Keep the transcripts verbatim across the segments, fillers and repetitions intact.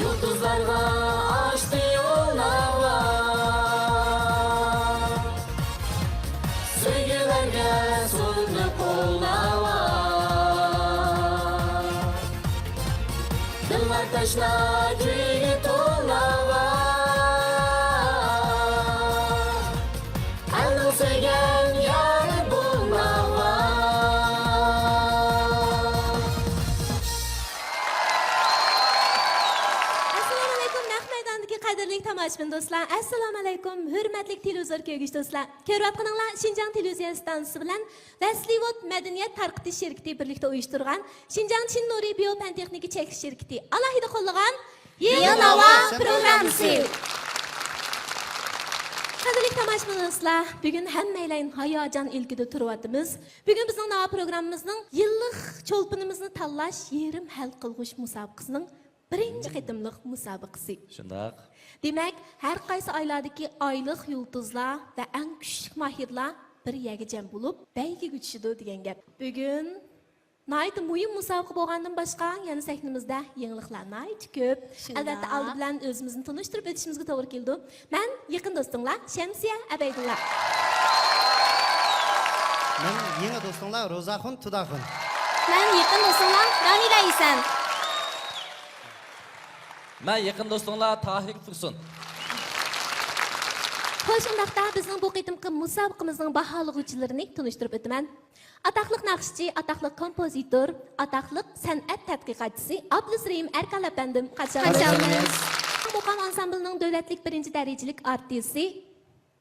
يۇلتۇزلارغا ئاچتى يول ناۋا، سۆيگۈلەرگە سۇندى قول ناۋا. دىللار تەشنا كۈيگە تول ناۋا، ئەلنىڭ سۆيگەن يارى بول ناۋا. ئەسسالامۇئەلەيكۇم، نەق مەيداندىكى قەدىرلىك تاماشىبىن دوستلار. ئەسسالامۇئەلەيكۇم، ھۆرمەتلىك تېلېۋىزور كۆرگۈچى دوستلار. كۆرۈۋاتقىنىڭلار شىنجاڭ تېلېۋىزىيە ئىستانسىسى بىلەن ۋەسلىۋود مەدەنىيەت تارقىتىش شىركىتى بىرلىكتە ئۇيۇشتۇرغان شىنجاڭ چىن نۇرى بىيو پەن تېخنىكا چەكلىك شىركىتى ئالاھىدە قوللىغان يېڭى ناۋا پروگراممىسى. قەدىرلىك تاماشىبىن دوستلار، بۈگۈن ھەممەيلەن ھاياجان ئىلكىدە تۇرۇۋاتىمىز. بۈگۈن بىزنىڭ ناۋا پروگراممىمىزنىڭ يىللىق چولپىنىمىزنى تاللاش يېرىم ھەل قىلغۇچ مۇسابىقىسىنىڭ بىرىنچى قېتىملىق مۇسابىقىسى. شۇنداق. دېمەك، ھەر قايسى ئايلاردىكى ئايلىق يۇلتۇزلار ۋە ئەڭ كۈچلۈك ماھىرلار بىر يەرگە جەم بولۇپ، بەيگىگە چۈشىدۇ دېگەن گەپ. بۈگۈن ناھايىتى مۇھىم مۇسابىقە بولغاندىن باشقا، يەنە سەھنىمىزدە يېڭىلىقلار ناھايىتى كۆپ. شۇنداق. ئەلۋەتتە، ئالدى بىلەن ئۆزىمىزنى تونۇشتۇرۇپ ئۆتۈشىمىزگە توغرا كېلىدۇ. مەن يېقىن دوستۇڭلار شەمسىيە ئەبەيدۇللا. مەن يېڭى دوستۇڭلار روزاخۇن تۇداخۇن. مەن يېقىن دوستۇڭلار رامىلە ئېسەن. مەن يېقىن دوستۇڭلار تاھىر تۇرسۇن. خوش، ئۇنداقتا بىزنىڭ بۇ قېتىمقى مۇسابىقىمىزنىڭ باھالىغۇچىلىرىنى تونۇشتۇرۇپ ئۆتىمەن. ئاتاقلىق ناخشىچى، ئاتاقلىق كومپوزىتور، ئاتاقلىق سەنئەت تەتقىقاتچىسى ئابلىز رېھىم ئەركان ئەپەندىم، قارشى ئالىمىز. قارشى ئالىمىز. مۇقام ئانسامبىلىنىڭ دۆلەتلىك بىرىنچى دەرىجىلىك ئارتىسى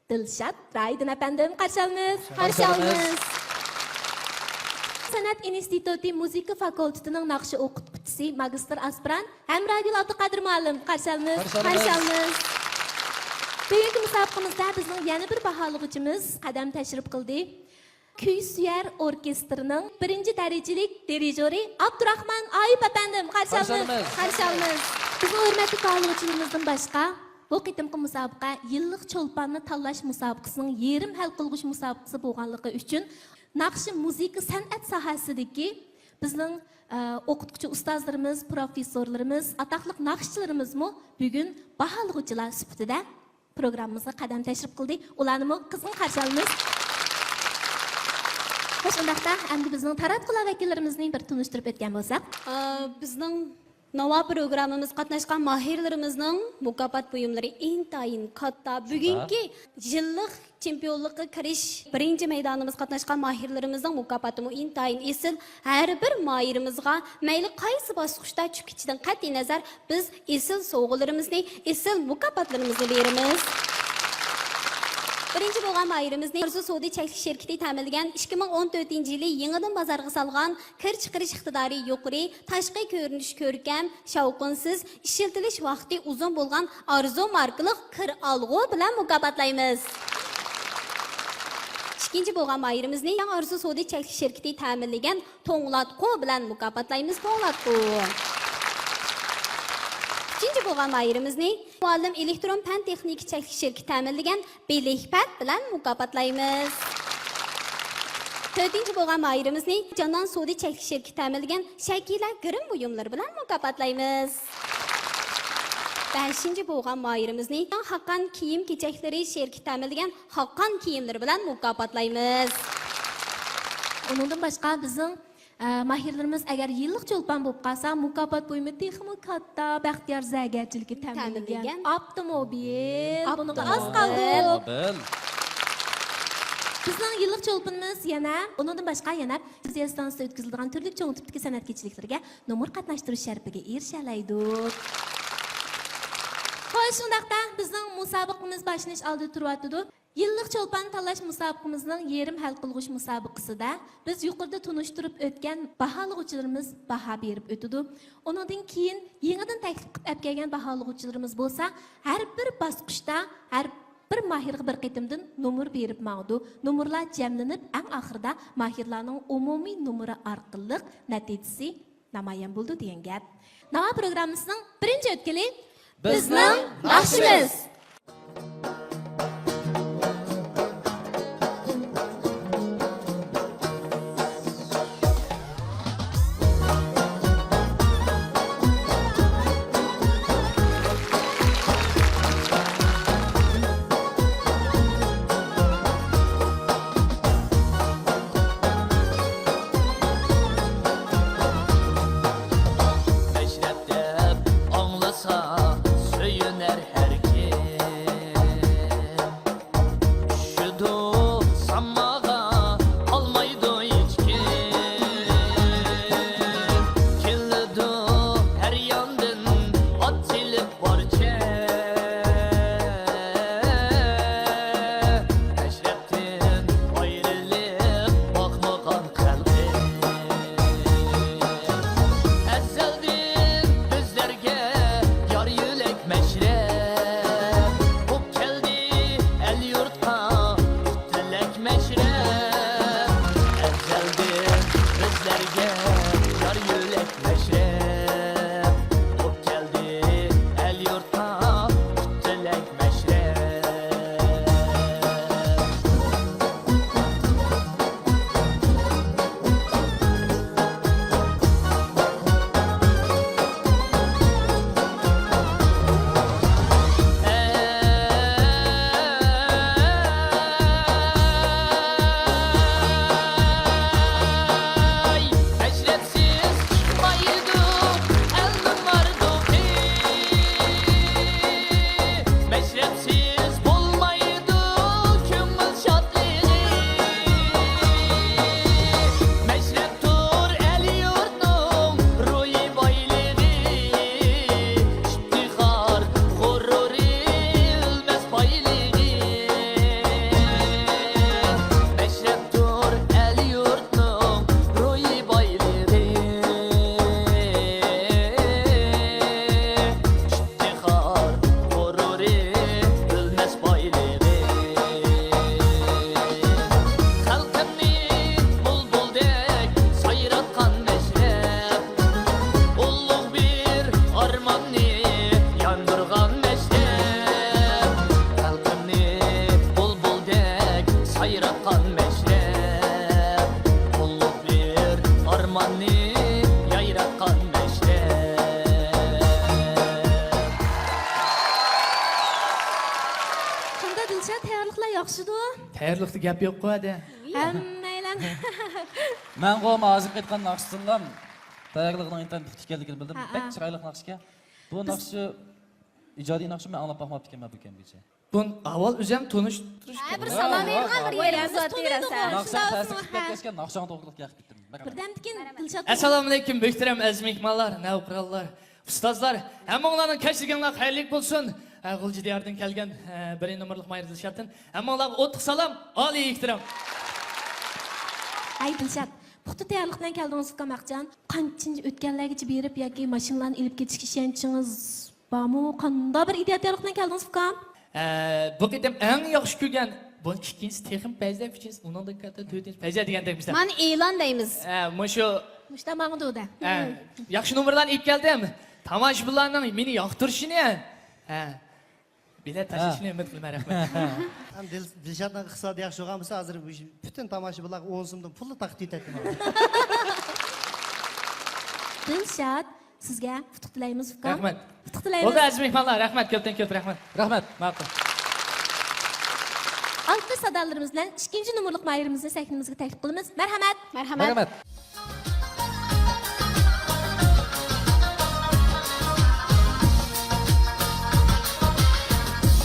دىلشات راھىدىن ئەپەندىم، قارشى ئالىمىز. قارشى ئالىمىز. سەنئەت ئىنستىتۇتى مۇزىكا فاكۇلتېتىنىڭ ناخشا ئوقۇتقۇچىسى، ماگىستىر ئاسپىرانت ھەمراگۈل ئابدۇقادىر مۇئەللىم، قارشى ئالىمىز. قارشى ئالىمىز. بۈگۈنكى مۇسابىقىمىزدە بىزنىڭ يەنە بىر باھالىغۇچىمىز قەدەم تەشرىپ قىلدى. كۈي سۆيەر ئوركېستىرىنىڭ بىرىنچى دەرىجىلىك دىرىژورى ئابدۇراخمان ئايۇپ ئەپەندىم، قارشى ئالىمىز. قارشى ئالىمىز. قارشى ئالىمىز. بىزنىڭ ھۆرمەتلىك باھالىغۇچىلىرىمىزدىن باشقا، بۇ قېتىمقى مۇسابىقە يىللىق چولپاننى تاللاش مۇسابىقىسىنىڭ يېرىم ھەل قىلغۇچ مۇسابىقىسى بولغانلىقى ئۈچۈن، ناخشا مۇزىكا سەنئەت ساھەسىدىكى بىزنىڭ، ئە، ئوقۇتقۇچى ئۇستازلىرىمىز، پروفېسسورلىرىمىز، ئاتاقلىق ناخشىچىلىرىمىزمۇ بۈگۈن باھالىغۇچىلار سۈپىتىدە پروگراممىمىزغا قەدەم تەشرىپ قىلدى. ئۇلارنىمۇ قىزغىن قارشى ئالىمىز. خوش، ئۇنداقتا ئەمدى بىزنىڭ تاراتقۇلار ۋەكىللىرىمىزنى بىر تونۇشتۇرۇپ ئۆتكەن بولساق. ئا، بىزنىڭ ناۋا پروگراممىمىزغا قاتناشقان ماھىرلىرىمىزنىڭ مۇكاپات بۇيۇملىرى ئىنتايىن كاتتا. بۈگۈنكى يىللىق چېمپىيونلۇققا كىرىش بىرىنچى مەيدانىمىزغا قاتناشقان ماھىرلىرىمىزنىڭ مۇكاپاتىمۇ ئىنتايىن ئېسىل. ھەر بىر ماھىرىمىزغا مەيلى قايسى باسقۇچتا چۈشكىچىدىن قەتئىينەزەر، بىز ئېسىل سوۋغىلىرىمىزنى، ئېسىل مۇكاپاتلىرىمىزنى بېرىمىز. بىرىنچى بولغان ماھىرىمىزنى ئارزۇ سودا چەكلىك شىركىتى تەمىنلىگەن ئىككى مىڭ ئون تۆتىنچى يىلى يېڭىدىن بازارغا سالغان كىر چىقىرىش ئىقتىدارى يۇقىرى، تاشقى كۆرۈنۈشى كۆركەم، شاۋقۇنسىز، ئىشلىتىلىش ۋاقتى ئۇزۇن بولغان ئارزۇ ماركىلىق كىر ئالغۇ بىلەن مۇكاپاتلايمىز. ئىككىنچى بولغان ماھىرىمىزنى يېڭى ئارزۇ سودا چەكلىك شىركىتى تەمىنلىگەن توڭلاتقۇ بىلەن مۇكاپاتلايمىز، توڭلاتقۇ. ئۈچىنچى بولغان ماھىرىمىزنى مۇئەللىم ئېلېكترون پەن تېخنىكا چەكلىك شىركىتى تەمىنلىگەن بىلىكپەت بىلەن مۇكاپاتلايمىز. تۆتىنچى بولغان ماھىرىمىزنى جانان سودا چەكلىك شىركىتى تەمىنلىگەن شەكىلە گىرىم بۇيۇملىرى بىلەن مۇكاپاتلايمىز. بەشىنچى بولغان ماھىرىمىزنى خاقان كىيىم كېچەكلىرى شىركىتى تەمىنلىگەن خاقان كىيىملىرى بىلەن مۇكاپاتلايمىز. ئۇنىڭدىن باشقا بىزنىڭ، ئە، ماھىرلىرىمىز ئەگەر يىللىق چولپان بولۇپ قالسا، مۇكاپات بۇيۇمى تېخىمۇ كاتتا، بەختىيار زەرگەرچىلىكى تەمىنلىگەن تەمىنلىگەن ئاپتوموبىل. بۇنىڭغا ئاز قالدۇق. ئاپتوموبىل. بىزنىڭ يىللىق چولپىنىمىز يەنە، ئۇنىڭدىن باشقا يەنە تېلېۋىزىيە ئىستانسىسىدا ئۆتكۈزۈلىدىغان تۈرلۈك چوڭ تىپتىكى سەنئەت كېچىلىكلىرىگە نومۇر قاتناشتۇرۇش شەرىپىگە ئېرىشەلەيدۇ. خوش، ئۇنداقتا بىزنىڭ مۇسابىقىمىز باشلىنىش ئالدىدا تۇرۇۋاتىدۇ. يىللىق چولپان تاللاش مۇسابىقىمىزنىڭ يېرىم ھەل قىلغۇچ مۇسابىقىسىدە بىز يۇقىرىدا تونۇشتۇرۇپ ئۆتكەن باھالىغۇچىلىرىمىز باھا بېرىپ ئۆتىدۇ. ئۇنىڭدىن كېيىن يېڭىدىن تەكلىپ قىلىپ ئەپكەلگەن باھالىغۇچىلىرىمىز بولسا ھەر بىر باسقۇچتا ھەر بىر ماھىرغا بىر قېتىمدىن نومۇر بېرىپ ماڭىدۇ. نومۇرلار جەملىنىپ، ئەڭ ئاخىرىدا ماھىرلارنىڭ ئومۇمىي نومۇرى ئارقىلىق نەتىجىسى نامايان بولىدۇ دېگەن گەپ. ناۋا پروگراممىسىنىڭ بىرىنچى ئۆتكىلى بىزنىڭ ناخشىمىز. ياخشىدۇ. تەييارلىقتا گەپ يوققۇ ھەدە. ھەممەيلەن. مەنغۇ ھازىرقى ئېيتقان ناخشىسىنلام تەييارلىقىنىڭ ئىنتايىن پۇختا ئىكەنلىكىنى بىلدىم. ھە، بەك ھە. چىرايلىق ناخشىكەن. بۇ ناخشا ئىجادىي ناخشا، مەن ئاڭلاپ باقماپتىكەنمەن بۇ كەمگىچە. بۇ ئاۋۋال ئۆزۈم تونۇشتۇرۇش ھە، بىر كېرەك. سالام ۋاي، بېرىڭ، ۋاي، بىر ۋاي، يېرىڭىزدە ۋاي. تۇرۇڭ. ناخشا تەسىر كېلىپ كەتكەچكە ناخشاڭ توغرىلىق ياق كېتىم. بىردەمدىن كېيىن دىلشات. ئەسسالامۇئەلەيكۇم، مۆھتەرەم ئەزىز مېھمانلار، نەۋقىرانلار، ئۇستازلار. ھەممىڭلارنىڭ كەچلىكىڭلار خەيرلىك بولسۇن. ھە، غۇلجا دىيارىدىن كەلگەن، ھە، بىرىنچى نومۇرلۇق ماھىر دىلشاتتىن ھەممىڭلارغا ئوتلۇق سالام، ئالىي ئېھتىرام. ھەي دىلشات، پۇختا تەييارلىق بىلەن كەلدىڭىز ئۇكام ئاقجان. قانچىنچە ئۆتكەللەرگىچە بېرىپ ياكى ماشىنىلارنى ئېلىپ كېتىشكە ئىشەنچىڭىز بارمۇ؟ قانداق بىر ئىدىيە تەييارلىق بىلەن كەلدىڭىز ئۇكام؟ ئە، بۇ قېتىم ئەڭ ياخشى كۆرگەن، بۇ ئىككىنچىسى تېخىمۇ پەزىلەپ، ئۈچىنچىسى ئۇنىڭدىن كاتتا، تۆتىنچىسى پەزىلەپ دېگەندەك بىزدە. مانا ئېلان دەيمىز. ئە، مۇشۇ. مۇشتا ماڭىدۇ دە. ئە، ياخشى نومۇرلارنى ئېلىپ كەلدىم. تاماشىبىنلارنىڭ مېنى ياقتۇرۇشىنى. ئە، بېلەت ھە. تاشلىشىنى ئۈمىد قىلىمەن، رەھمەت. ھەم دىل-، دىلشاتنىڭ ئىقتىسادى ياخشى بولغان بولسا، ھازىر بۈتۈن تاماشىبىنلارغا ئون سومدىن پۇللا تارقىتىۋېتەتتىم. دىلشات، سىزگە ئۇتۇق تىلەيمىز، ئۇكام. رەھمەت. ئۇتۇق تىلەيمىز. بولدى، ئەزىز مېھمانلار، رەھمەت، كۆپتىن كۆپ رەھمەت. رەھمەت. ماقۇل. ئالقىش سادالىرىمىز بىلەن ئىككىنچى نومۇرلۇق ماھىرىمىزنى سەھنىمىزگە تەكلىپ قىلىمىز. مەرھەمەت. مەرھەمەت. مەرھەمەت.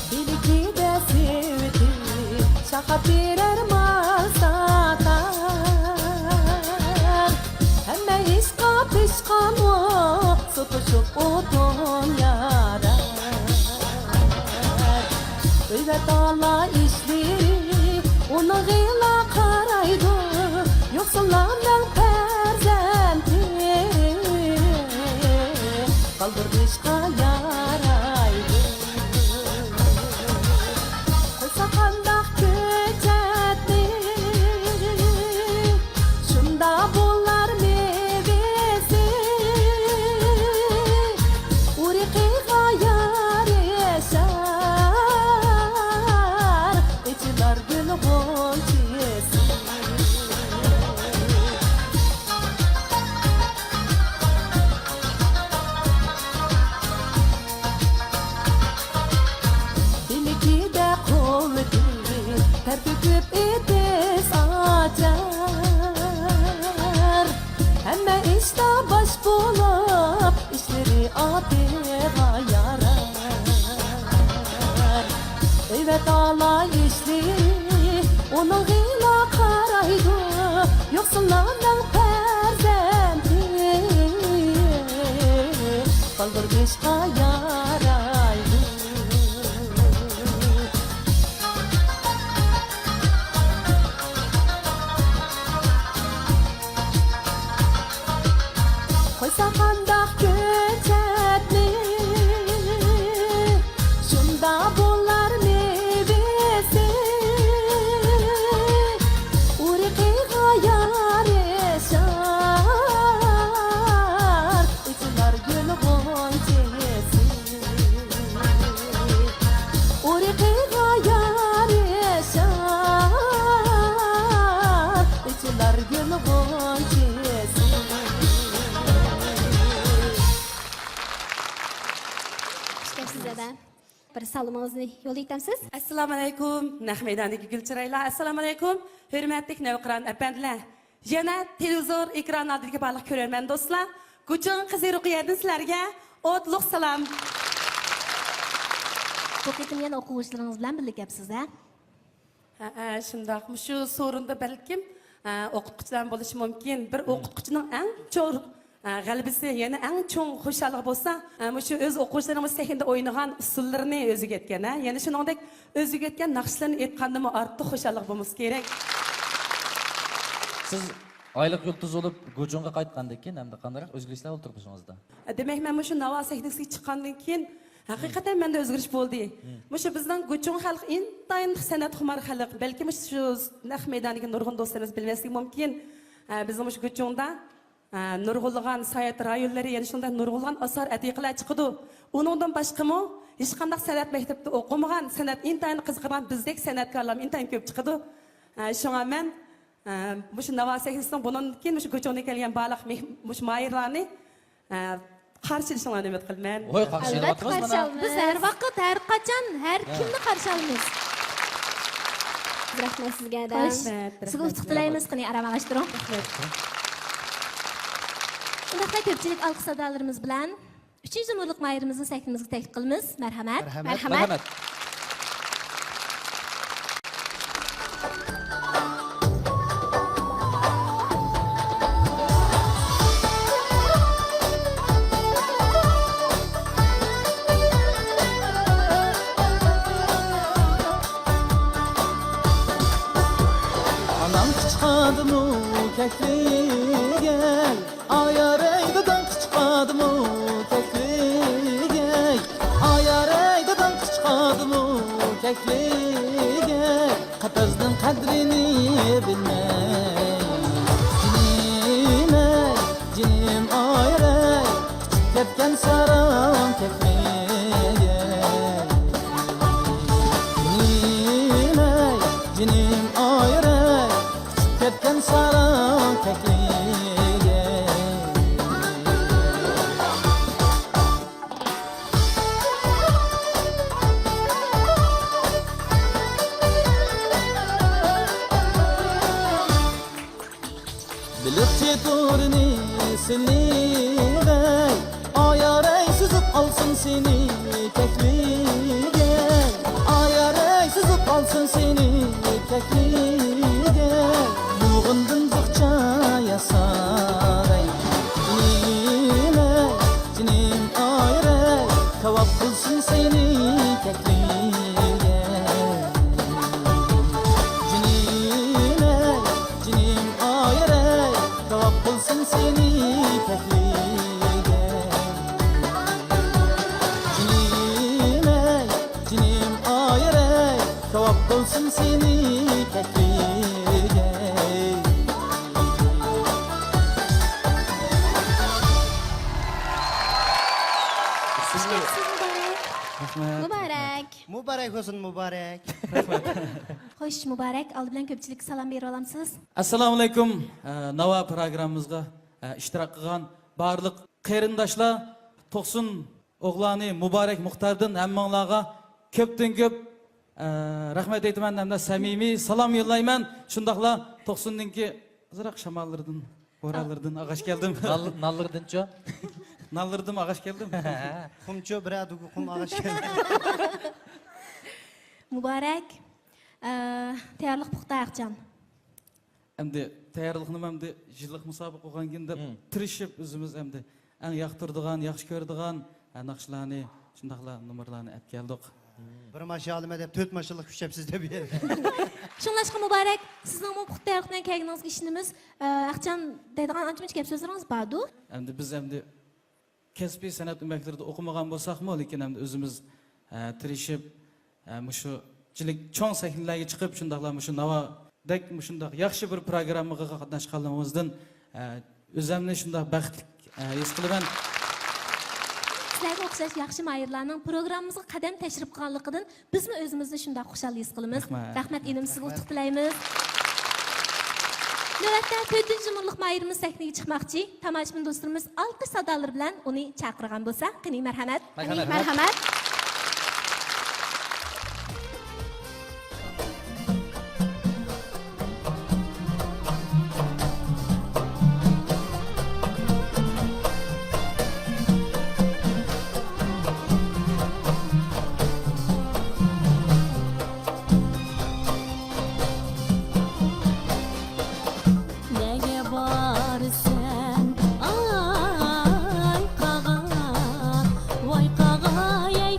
بىلكىدە سېۋىتىپ شاخاپ بېرەر مال ساتار. ھەممە ئىشقا پىشقانمۇ سوپۇشۇپ ئۇ دۇنيادا. ئۆي ۋە تالا ئىشلىرى ئۇنىڭغىلا قارايدۇ، يوقسۇللارنىڭ پەرزەنتى قالدۇرۇشقا يارايدۇ. قويسا قانداق كۆچەتنى، شۇندا بولار مېۋىسى، ئۇرۇقىغا يارىشار، ئېچىلار گۈل غۇنچىسى. بىلىكىدە قۇۋۋىتى تەر تۆكۈپ ئېتىز ئاچار. ھەممە ئىشتا باش بولۇپ، ئىشلىرى ئاتىغا يارار. ئۆي ۋە تالا ئىشلىرى ئۇنىڭغىلا قارايدۇ، يوقسۇللارنىڭ پەرزەنتى قالدۇرۇشقا يارايدۇ. قويسا قانداق كۆچەتنى، شۇندا بولار مېۋىسى، ئۇرۇقىغا يارىشار، ئېچىلار گۈل غۇنچىسى. ئۇرۇقىغا يارىشار، ئېچىلار گۈل غۇنچىسى. خۇش كەپسىز، دەدە. بىر سالىمىڭىزنى يوللىۋېتەمسىز؟ ئەسسالامۇئەلەيكۇم، نەق مەيداندىكى گۈل چىرايلار. ئەسسالامۇئەلەيكۇم، ھۆرمەتلىك نەۋقىران ئەپەندىلەر. يەنە تېلېۋىزور ئېكران ئالدىدىكى بارلىق كۆرەرمەن دوستلار، گۇچۇڭ قىزى رۇقىيەدىن سىلەرگە ئوتلۇق سالام. بۇ قېتىم يەنە ئوقۇغۇچىلىرىڭىز بىلەن بىللە كەپسىز، ھە؟ ھە، ھە، شۇنداق. مۇشۇ سورۇندا بەلكىم، ھە، ئوقۇتقۇچىلار بولۇشى مۇمكىن. بىر ئوقۇتقۇچىنىڭ ئەڭ چوڭ، ھە، غەلىبىسى، يەنە ئەڭ چوڭ خۇشاللىقى بولسا، ھە، مۇشۇ ئۆز ئوقۇغۇچىلىرىنىڭ سەھنىدە ئوينىغان ئۇسسۇللىرىنى ئۆزىگە ئەتكەن، ھە، يەنە شۇنىڭدەك ئۆزىگە ئۆتكەن ناخشىلىرىنى ئېيتقاندىمۇ ئارتۇق خۇشاللىق بولمىسا كېرەك. سىز ئايلىق يۇلتۇز بولۇپ گۇچۇڭغا قايتقاندىن كېيىن ھەمدە قانداقراق ئۆزگىرىشلەر بولدى تۇرمۇشىڭىزدا؟ دېمەك، مەن مۇشۇ ناۋا سەھنىسىگە چىققاندىن كېيىن ھەقىقەتەن مەندە ئۆزگىرىش بولدى. مم. مۇشۇ بىزنىڭ گۇچۇڭ خەلقى ئىنتايىن سەنئەتخۇمار خەلق. بەلكىم مۇشۇ نەق مەيداندىكى نۇرغۇن دوستلىرىمىز بىلمەسلىكى مۇمكىن. ھە، بىزنىڭ مۇشۇ گۇچۇڭدا ھە، نۇرغۇنلىغان ساياھەت رايونلىرى، يەنە شۇنداق نۇرغۇنلىغان ئاسار ئەتىقىلەر چىقىدۇ. ئۇنىڭدىن باشقىمۇ ھېچقانداق سەنئەت مەكتىپىدە ئوقۇمىغان، سەنئەت ئىنتايىن قىزىقىدىغان بىزدەك سەنئەتكارلارمۇ ئىنتايىن كۆپ چىقىدۇ. ھە، شۇڭا مەن، ھە، مۇشۇ ناۋا سەھنىسىنىڭ بۇنىڭدىن كېيىن مۇشۇ گۇچۇڭدىن كەلگەن بارلىق مېھ-، مۇشۇ ماھىرلارنى، ھە، قارشى ئېلىشىڭلارنى ئۈمىد قىلىمەن. ھوي، قارشى ئېلىۋاتىمىز مانا. بىز ھەر ۋاقىت، ھەر قاچان، ھەر كىمنى قارشى ئالىمىز. رەھمەت سىزگە، ئادەم. خوش. رەھمەت، سىزگە رەھمەت. ئۇتۇق تىلەيمىز. قېنى، ئارام ئاغاشتۇرۇڭ. رەھمەت. شۇنداقلا كۆپچىلىك ئالقىش سادالىرىمىز بىلەن ئۈچىنچى نومۇرلۇق ماھىرىمىزنى سەھنىمىزگە تەكلىپ قىلىمىز. مەرھەمەت. مەرھەمەت. مەرھەمەت. ئانام قىچقاردىمۇ كەكلىگەي، ئايارەي داداڭ قىچقاردىمۇ كەكلىگەي، ئايارەي داداڭ قىچقاردىمۇ كەكلىگەي، قەپەسنىڭ قەدرىنى بىلمەي. جېنىم ئەي، جېنىم ئايارەي، ئۇچۇپ كەتكەن ساراڭ كەكلىگەي. جېنىم ئەي، جېنىم ئايارەي، كەتكەن ساراڭ كەكلىگەي. بېلىقچى تورىنى سېلىۋەي، ئايارەي سۈزۈپ ئالسۇن سېنى كەكلىگەي، ئايارەي سۈزۈپ ئالسۇن سېنى كەكلىگەي، يۇغۇندىن زىخچا ياساۋەي. جېنىم ئەي، جېنىم ئايارەي، كاۋاپ قىلسۇن سېنى كەكلىگەي. جېنىم ئەي، جېنىم ئايارەي، كاۋاپ قىلسۇن سېنى كەكلىگەي. جېنىم ئەي، جېنىم ئايارەي، كاۋاپ قىلسۇن سېنى كەكلىگەي. رەھمەت. مۇبارەك. مۇبارەك بولسۇن، مۇبارەك. خوش، مۇبارەك. ئالدى بىلەن كۆپچىلىككە سالام بېرىۋالامسىز؟ ئەسسالامۇئەلەيكۇم. ئە، ناۋا پروگراممىمىزغا، ئە، ئىشتىراك قىلغان بارلىق قېرىنداشلار، توقسۇن ئوغلانى مۇبارەك مۇختاردىن ھەممىڭلارغا كۆپتىن كۆپ، ئە، رەھمەت ئېيتىمەن ھەمدە سەمىمىي سالام يوللايمەن. شۇنداقلا توقسۇندىنكى ئازراق شاماللىرىدىن، بورانلىرىدىن ئاغاش كەلدىم. نان-، نانلىرىدىنچۇ؟ نانلىرىدىن ئاغاش كەلدىم. قۇمچۇ، بىرەر دۇگا قۇم ئاغاش كەلدى. مۇبارەك. ئە، تەييارلىق پۇختا، ئاقجان. ئەمدى تەييارلىقنىمۇ ئەمدى يىللىق مۇسابىقە بولغانكىن دەپ تىرىشىپ ئۆزىمىز ئەمدى ئەڭ ياقتۇرىدىغان، ياخشى كۆرىدىغان، ئە، ناخشىلارنى، شۇنداقلا نومۇرلارنى ئەپ كەلدۇق. بىر ماشىنا ئالىمەن دەپ تۆت ماشىنىلىق كۈچەپسىز دەپ. شۇڭلاشقا مۇبارەك، سىزنىڭمۇ پۇختا تەييارلىق بىلەن كەلگىنىڭىزگە ئىشىنىمىز. ئە، ئاقجان دەيدىغان ئانچە-مۇنچە گەپ سۆزلىرىڭىز باردۇ. ئەمدى بىز ئەمدى كەسپىي سەنئەت ئۆمەكلىرىدە ئوقۇمىغان بولساقمۇ، لېكىن ئەمدى ئۆزىمىز، ئە، تىرىشىپ، ئە، مۇشۇنچىلىك چوڭ سەھنىلەرگە چىقىپ، شۇنداقلا مۇشۇ ناۋادەك مۇشۇنداق ياخشى بىر پروگراممىغا قاتناشقانلىقىمىزدىن، ئە، ئۆزەمنى شۇنداق بەختلىك، ئە، ھېس قىلىمەن. سىلەرگە ئوخشاش ياخشى ماھىرلارنىڭ پروگراممىمىزغا قەدەم تەشرىپ قىلغانلىقىدىن بىزمۇ ئۆزىمىزنى شۇنداق خۇشال ھېس قىلىمىز. رەھمەت. رەھمەت ئىنىم، سىزگە ئۇتۇق تىلەيمىز. نۆۋەتتە تۆتىنچى نومۇرلۇق ماھىرىمىز سەھنىگە چىقماقچى. تاماشىبىن دوستلىرىمىز ئالقىش سادالىرى بىلەن ئۇنى چاقىرغان بولسا، قېنى، مەرھەمەت. قېنى، مەرھەمەت. مەرھەمەت. نەگە بارىسەن، ئاي قاغا، ۋاي قاغايەي،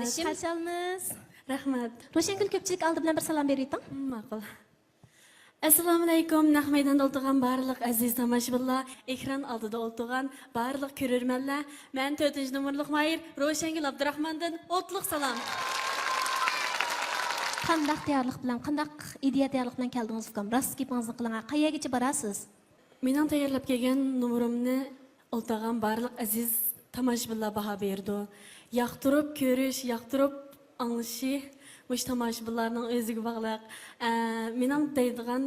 قارشى ئالىمىز. رەھمەت. روشەنگۈل، كۆپچىلىك ئالدى بىلەن بىر سالام بېرىۋېتىڭ. ماقۇل. ئەسسالامۇئەلەيكۇم، نەق مەيداندا ئولتۇرغان بارلىق ئەزىز تاماشىبىنلار، ئېكران ئالدىدا ئولتۇرغان بارلىق كۆرۈرمەنلەر، مەن تۆتىنچى نومۇرلۇق ماھىر روشەنگۈل ئابدۇراخماندىن ئوتلۇق سالام. قانداق تەييارلىق بىلەن، قانداق ئىدىيە تەييارلىق بىلەن كەلدىڭىز ئۇكام؟ راست گېپىڭىزنى قىلىڭ، قەيەرگىچە باراسىز؟ مېنىڭ تەييارلاپ كەلگەن نومۇرۇمنى ئولتۇرغان بارلىق ئەزىز تاماشىبىنلار باھا بېرىدۇ. ياقتۇرۇپ كۆرۈش، ياقتۇرۇپ ئاڭلىشى مۇشۇ تاماشىبىنلارنىڭ ئۆزىگە باغلىق. ئە، مېنىڭ دەيدىغان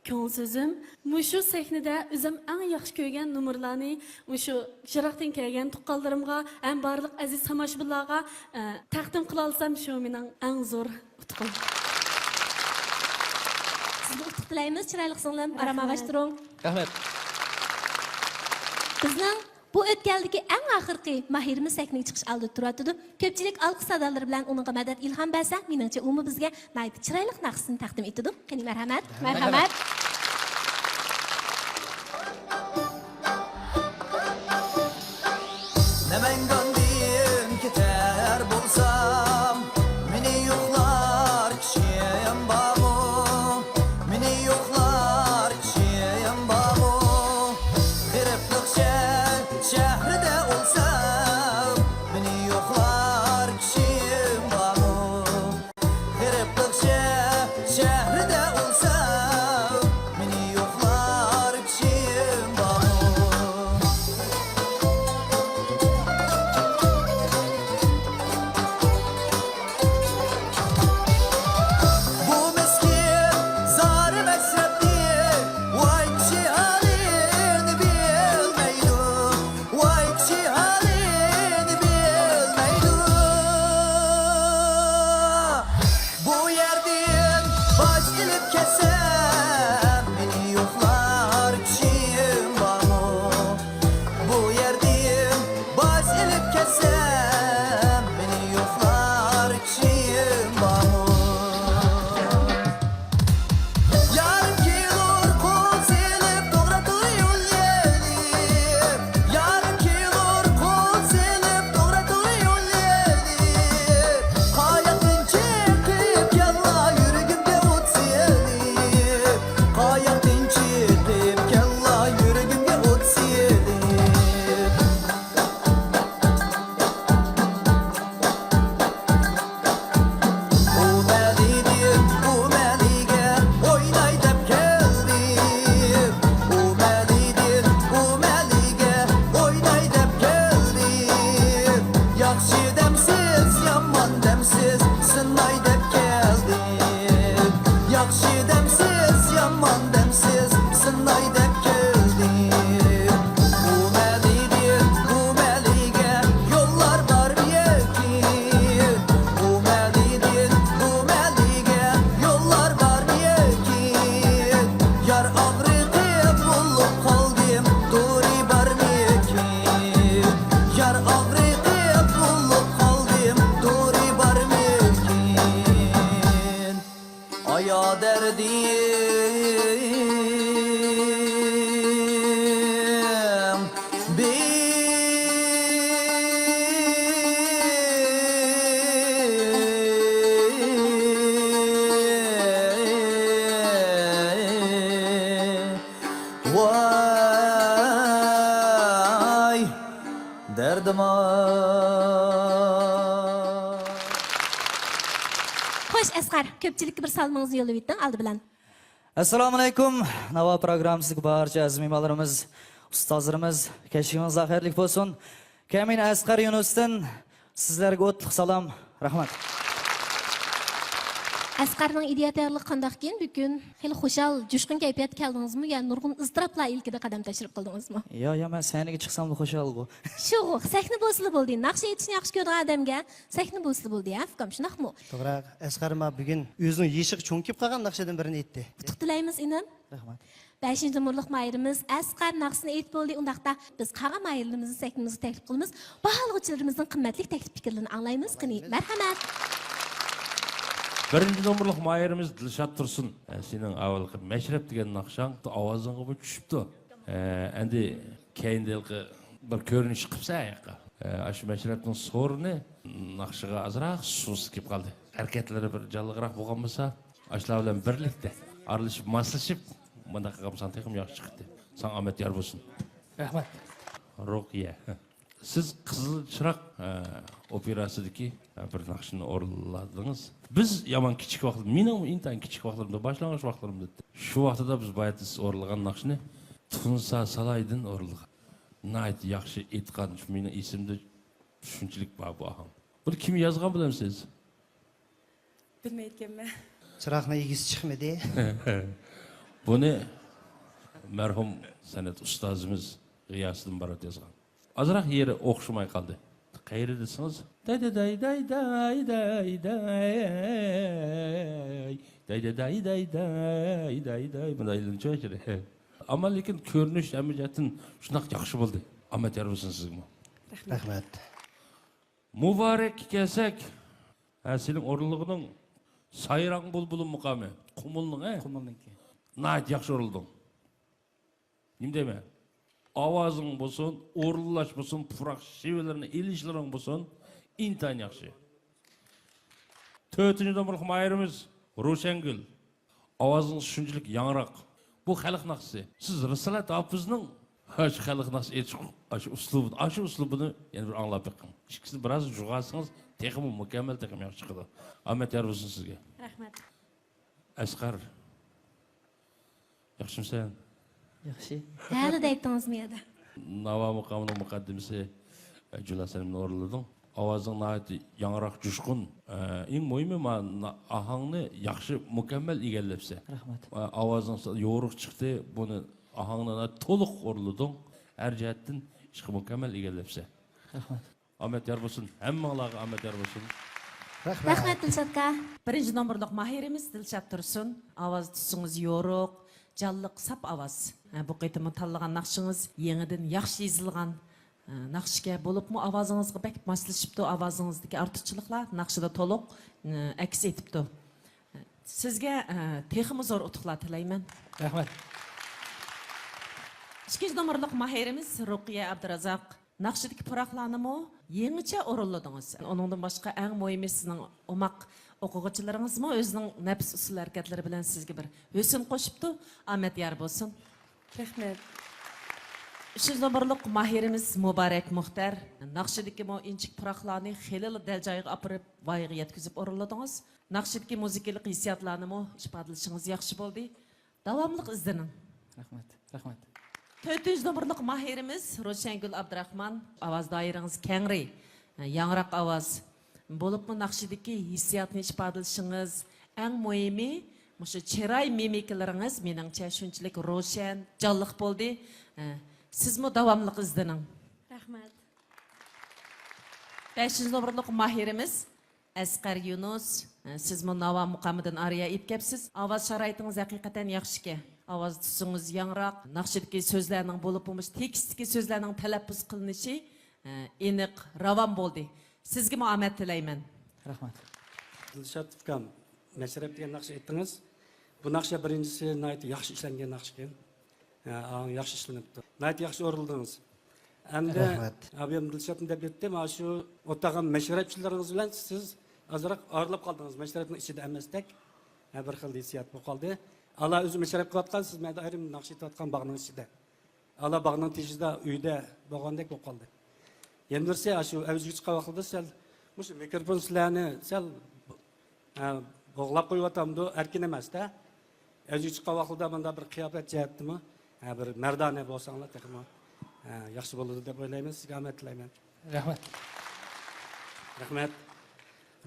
كۆڭۈل سۆزۈم، مۇشۇ سەھنىدە ئۆزۈم ئەڭ ياخشى كۆرگەن نومۇرلارنى مۇشۇ يىراقتىن كەلگەن تۇغقانلىرىمغا ھەم بارلىق ئەزىز تاماشىبىنلارغا، ئە، تەقدىم قىلالىسام، شۇ مېنىڭ ئەڭ زور ئۇتۇقۇم. سىزگە ئۇتۇق تىلەيمىز، چىرايلىق سىڭلىم، ئارام رەھمەت. ئالماشتۇرۇڭ. رەھمەت. بىزنىڭ بۇ ئۆتكەلدىكى ئەڭ ئاخىرقى ماھىرىمىز سەھنىگە چىقىش ئالدىدا تۇرۇۋاتىدۇ. كۆپچىلىك ئالقىش سادالىرى بىلەن ئۇنىڭغا مەدەت، ئىلھام بەرسە، مېنىڭچە ئۇمۇ بىزگە ناھايىتى چىرايلىق ناخشىسىنى تەقدىم ئېتىدۇ. قېنى، مەرھەمەت. مەرھەمەت. نەمەنگاندىن كېتەر بولسام، مېنى يوقلار كىشىم بارمۇ؟ مېنى يوقلار كىشىم بارمۇ؟ غېرىبلىق شەھەر، شەھىرىدە ئولسام، مېنى يوقلار كىشىم بارمۇ؟ غېرىبلىق شەھەر، شەھىرىدە ئولسام، مېنى يوقلار كىشىم بارمۇ؟ بۇ مىسكىن زار مەشرەپنى، ۋاي كىشى ھالىنى بىلمەيدۇ، ۋاي كىشى ھالىنى بىلمەيدۇ. بۇ يەردىن باش ئېلىپ كەتسەم، مېنى يوقلار كىشىم بارمۇ؟ بۇ يەردىن باش ئېلىپ كەتسەم، مېنى يوقلار كىشىم بارمۇ؟ يارىم كېلۇر قول سېلىپ، توغرا توغرا يول ئېلىپ. يارىم كېلۇر قول سېلىپ، توغرا توغرا يول ئېلىپ. قاياقتىن چىقىپ كەللا يۈرىكىمگە ئوت سېلىپ. قاياقتىن چىقىپ كەللا يۈرىكىمگە ئوت سېلىپ. ئۇ مەلىدىن بۇ مەلىگە ئويناي دەپ كەلدىم. ئۇ مەلىدىن بۇ مەلىگە ئويناي دەپ كەلدىم. ياخشى دەمسىز، يامان دەمسىز، سىناي دەپ كەلدىم. ياخشى دەمسىز، يامان دەمسىز، سىناي دەپ كەلدىم. ئۇ مەلىدىن بۇ مەلىگە يوللار بار ئىكەن. ئۇ مەلىدىن بۇ مەلىگە يوللار بار ئىكەن. يار ئاغرىقى بولۇپ قالدىم، دورى بارمىكىن؟ يار ئاغرىقى بولۇپ قالدىم، دورى بارمىكىن؟ ئايا دەردىم بىر ۋاي دەردىم-ئاي. خوش، ئەسقەر، كۆپچىلىككە بىر سالىمىڭىزنى يوللىۋېتىڭ ئالدى بىلەن. ئەسسالامۇئەلەيكۇم. ناۋا پروگراممىسىدىكى بارچە ئەزىز مېھمانلىرىمىز، ئۇستازلىرىمىز، كەچلىكىڭىزلار خەيرلىك بولسۇن. كەمىن ئەسقەر يۇنۇستىن سىزلەرگە ئوتلۇق سالام. رەھمەت. ئەسقەرنىڭ ئىدىيە تەييارلىقى قانداقكىن؟ بۈگۈن خېلى خۇشال، جۇشقۇن كەيپىياتتا كەلدىڭىزمۇ يا نۇرغۇن ئىزتىراپلار ئىلكىدە قەدەم تەشرىپ قىلدىڭىزمۇ؟ يا، يا، مەن سەھنىگە چىقساملا خۇشالغۇ. شۇغۇ، سەھنە بولسىلا بولدى. ناخشا ئېيتىشنى ياخشى كۆرىدىغان ئادەمگە سەھنە بولسىلا بولدى، ھە، ئۇكام، شۇنداقمۇ؟ توغرا، ئەسقەر ما بۈگۈن ئۆزىنىڭ يېشىغا چوڭ كېلىپ قالغان ناخشىدىن بىرىنى ئېيتتى. ئۇتۇق تىلەيمىز، ئىنىم. رەھمەت. بەشىنچى نومۇرلۇق ماھىرىمىز ئەسقەر ناخشىسىنى ئېيتىپ بولدى. ئۇنداقتا بىز قالغان ماھىرلىرىمىزنى سەھنىمىزگە تەكلىپ قىلىمىز. باھالىغۇچىلىرىمىزنىڭ قىممەتلىك تەكلىپ پىكىرلىرىنى ئاڭلايمىز. قېنى، مەرھەمەت. بىرىنچى نومۇرلۇق ماھىرىمىز دىلشات تۇرسۇن. ئە، سېنىڭ ئاۋۋالقى مەشرەپ دېگەن ناخشاڭ ئاۋازىڭغىمۇ چۈشۈپتۇ. ئە، ئەمدى كەينىدە ھېلىقى بىر كۆرۈنۈش قىپسەن ھېلىقى. ئە، ئاشۇ مەشرەپنىڭ سورۇنى ناخشىغا ئازراق سۇسلۇق كېلىپ قالدى. ھەرىكەتلىرى بىر جانلىقراق بولغان بولسا، ئاشۇلار بىلەن بىرلىكتە ئارىلىشىپ، ماسلىشىپ، مۇنداق قىلغان بولساڭ تېخىمۇ ياخشى چىقتى. ساڭا ئامەت يار بولسۇن. رەھمەت. رۇقىيە، سىز قىزىل چىراغ، ئە، ئوپېراسىدىكى، ئە، بىر ناخشىنى ئورۇنلىدىڭىز. بىز يامان كىچىك ۋاقىت، مېنىڭ ئىنتايىن كىچىك ۋاقىتلىرىمدا، باشلانغۇچ ۋاقىتلىرىمدا، شۇ ۋاقتىدا بىز باياتىن سىز ئورۇنلىغان ناخشىنى تۇنسا سالايدىن ئورۇنلىغان. ناھايىتى ياخشى ئېيتقان، شۇ مېنىڭ ئېسىمدە شۇنچىلىك بار بۇ ئاھاڭ. بۇنى كىم يازغان بىلەمسىز؟ بىلمەيدىكەنمەن. چىراغنىڭ ئىگىسى چىقمىدى. بۇنى مەرھۇم سەنئەت ئۇستازىمىز غىياسىدىن بارات يازغان. ئازراق يېرى ئوخشىماي قالدى. قەيەردە دېسىڭىز، داي داي داي داي داي داي داي داي داي داي داي داي داي داي داي، مۇنداق ئايلىنىشى. ئەمما لېكىن كۆرۈنۈش ھەممە جەھەتتىن شۇنداق ياخشى بولدى. ئامەت يار بولسۇن سىزگىمۇ. رەھمەت. رەھمەت. مۇبارەككە كەلسەك، ھە، سېنىڭ ئورۇنلىغىنىڭ سايراڭ بۇلبۇلۇم مۇقامى. قۇمۇلنىڭ، ھە؟ قۇمۇلنىڭكى. ناھايىتى ياخشى ئورۇنلىدىڭ. نېمە دەيمەن؟ ئاۋازىڭ بولسۇن، ئورۇنلاش بولسۇن، پۇراق شېۋىلىرىنى ئېلىشلىرىڭ بولسۇن، ئىنتايىن ياخشى. تۆتىنچى نومۇرلۇق ماھىرىمىز روشەنگۈل. ئاۋازىڭىز شۇنچىلىك ياڭراق. بۇ خەلق ناخشىسى. سىز رىسالەت ھاپىزنىڭ ئاشۇ خەلق ناخشىسى ئېيتىش ئاشۇ ئۇسلۇبىنى، ئاشۇ ئۇسلۇبىنى يەنە بىر ئاڭلاپ بېقىڭ. ئىككىسىنى بىراز جۇغلىسىڭىز تېخىمۇ مۇكەممەل، تېخىمۇ ياخشى چىقىدۇ. ئامەت يار بولسۇن سىزگە. رەھمەت. ئەسقەر، ياخشىمۇسەن؟ ياخشى. ھەدە دەيتتىڭىزمۇ يەدە؟ ناۋا مۇقامىنىڭ مۇقەددىمىسى، ئە، جۇلا سەنىمنى ئورۇنلىدىڭ. ئاۋازىڭ ناھايىتى ياڭراق، جۇشقۇن. ئە، ئەڭ مۇھىمى، ما-، نا-، ئاھاڭنى ياخشى، مۇكەممەل ئىگىلەپسەن. رەھمەت. ئە، ئاۋازىڭ يورۇق چىقتى. بۇنى، ئاھاڭنى تولۇق ئورۇنلىدىڭ. ھەر جەھەتتىن ئىشقا مۇكەممەل ئىگىلەپسەن. رەھمەت. ئامەت يار بولسۇن. ھەممىڭلارغا ئامەت يار بولسۇن. رەھمەت. رەھمەت، دىلشاتكا. بىرىنچى نومۇرلۇق ماھىرىمىز دىلشات تۇرسۇن. ئاۋاز تۈسىڭىز يورۇق، جانلىق، ساپ ئاۋاز. ھە، بۇ قېتىممۇ تاللىغان ناخشىڭىز يېڭىدىن ياخشى يېزىلغان، ھە، ناخشىكەن. بولۇپمۇ ئاۋازىڭىزغا بەك ماسلىشىپتۇ. ئاۋازىڭىزدىكى ئارتۇقچىلىقلار ناخشىدا تولۇق، ھە، ئەكس ئېتىپتۇ. سىزگە، ھە، تېخىمۇ زور ئۇتۇقلار تىلەيمەن. رەھمەت. ئىككىنچى نومۇرلۇق ماھىرىمىز رۇقىيە ئابدۇرازاق. ناخشىدىكى پۇراقلارنىمۇ يېڭىچە ئورۇنلىدىڭىز. ئۇنىڭدىن باشقا، ئەڭ مۇھىمى، سىزنىڭ ئوماق ئوقۇغۇچىلىرىڭىزمۇ ئۆزىنىڭ نەپىس ئۇسسۇل ھەرىكەتلىرى بىلەن سىزگە بىر ھۆسن قوشۇپتۇ. ئامەت يار بولسۇن. رەھمەت. ئۈچىنچى نومۇرلۇق ماھىرىمىز مۇبارەك مۇختەر. ناخشىدىكىمۇ ئىنچىكە پۇراقلارنى خېلىلا دەل جايىغا ئاپىرىپ، ۋايىغا يەتكۈزۈپ ئورۇنلىدىڭىز. ناخشىدىكى مۇزىكىلىق ھېسسىياتلارنىمۇ ئىپادىلىشىڭىز ياخشى بولدى. داۋاملىق ئىزدىنىڭ. رەھمەت، رەھمەت. تۆتىنچى نومۇرلۇق ماھىرىمىز روشەنگۈل ئابدۇراخمان. ئاۋاز دائىرىڭىز كەڭرى، ياڭراق ئاۋاز. بولۇپمۇ ناخشىدىكى ھېسسىياتنى ئىپادىلىشىڭىز، ئەڭ مۇھىمى، مۇشۇ چىراي مىمىكىلىرىڭىز مېنىڭچە شۇنچىلىك روشەن، جانلىق بولدى. سىزمۇ داۋاملىق ئىزدىنىڭ. رەھمەت. بەشىنچى نومۇرلۇق ماھىرىمىز ئەسقەر يۇنۇس، سىزمۇ ناۋا مۇقامىدىن ئارىيە ئېيتىپ كەپسىز. ئاۋاز شارائىتىڭىز ھەقىقەتەن ياخشىكەن. ئاۋاز تۈسىڭىز ياڭراق، ناخشىدىكى سۆزلەرنىڭ، بولۇپمۇ مۇشۇ تېكىستتىكى سۆزلەرنىڭ تەلەپپۇز قىلىنىشى، ئېنىق، راۋان بولدى. سىزگىمۇ ئامەت تىلەيمەن. رەھمەت. دىلشات ئۇكام، مەشرەپ دېگەن ناخشا ئېيتتىڭىز. بۇ ناخشا بىرىنچىسى ناھايىتى ياخشى ئىشلەنگەن ناخشىكەن. ھە، ئاڭ ياخشى ئىشلىنىپتۇ. ناھايىتى ياخشى ئورۇنلىدىڭىز. ئەمدى رەھمەت. ئابىيام دىلشاتمۇ دەپ ئۆتتى، مانا شۇ ئوتاغان مەشرەپچىلىرىڭىز بىلەن سىز ئازراق ئايرىلىپ قالدىڭىز. مەشرەپنىڭ ئىچىدە ئەمەستەك، ھە، بىر خىل ھېسسىيات بولۇپ قالدى. ئالا ئۆزى مەشرەپ قىلىۋاتقان، سىز مەندە ئايرىم ناخشا ئېيتىۋاتقان باغنىڭ ئىچىدە. ئالا باغنىڭ تېشىدا ئۆيدە بولغاندەك بولۇپ قالدى. يەنە بىرسى، ئاشۇ ئەۋجىگە چىققان ۋاقتىدا سەل مۇشۇ مىكروفون سىلەرنى سەل، ھە، بوغلاپ قويۇۋاتامدۇ، ئەركىن ئەمەستە. ئەۋجىگە چىققان ۋاقتىدا مۇنداق بىر قىياپەت جەھەتتىمۇ، ھە، بىر مەردانە بولساڭلار تېخىمۇ، ھە، ياخشى بولىدۇ دەپ ئويلايمەن. سىزگە ئامەت تىلەيمەن. رەھمەت. رەھمەت.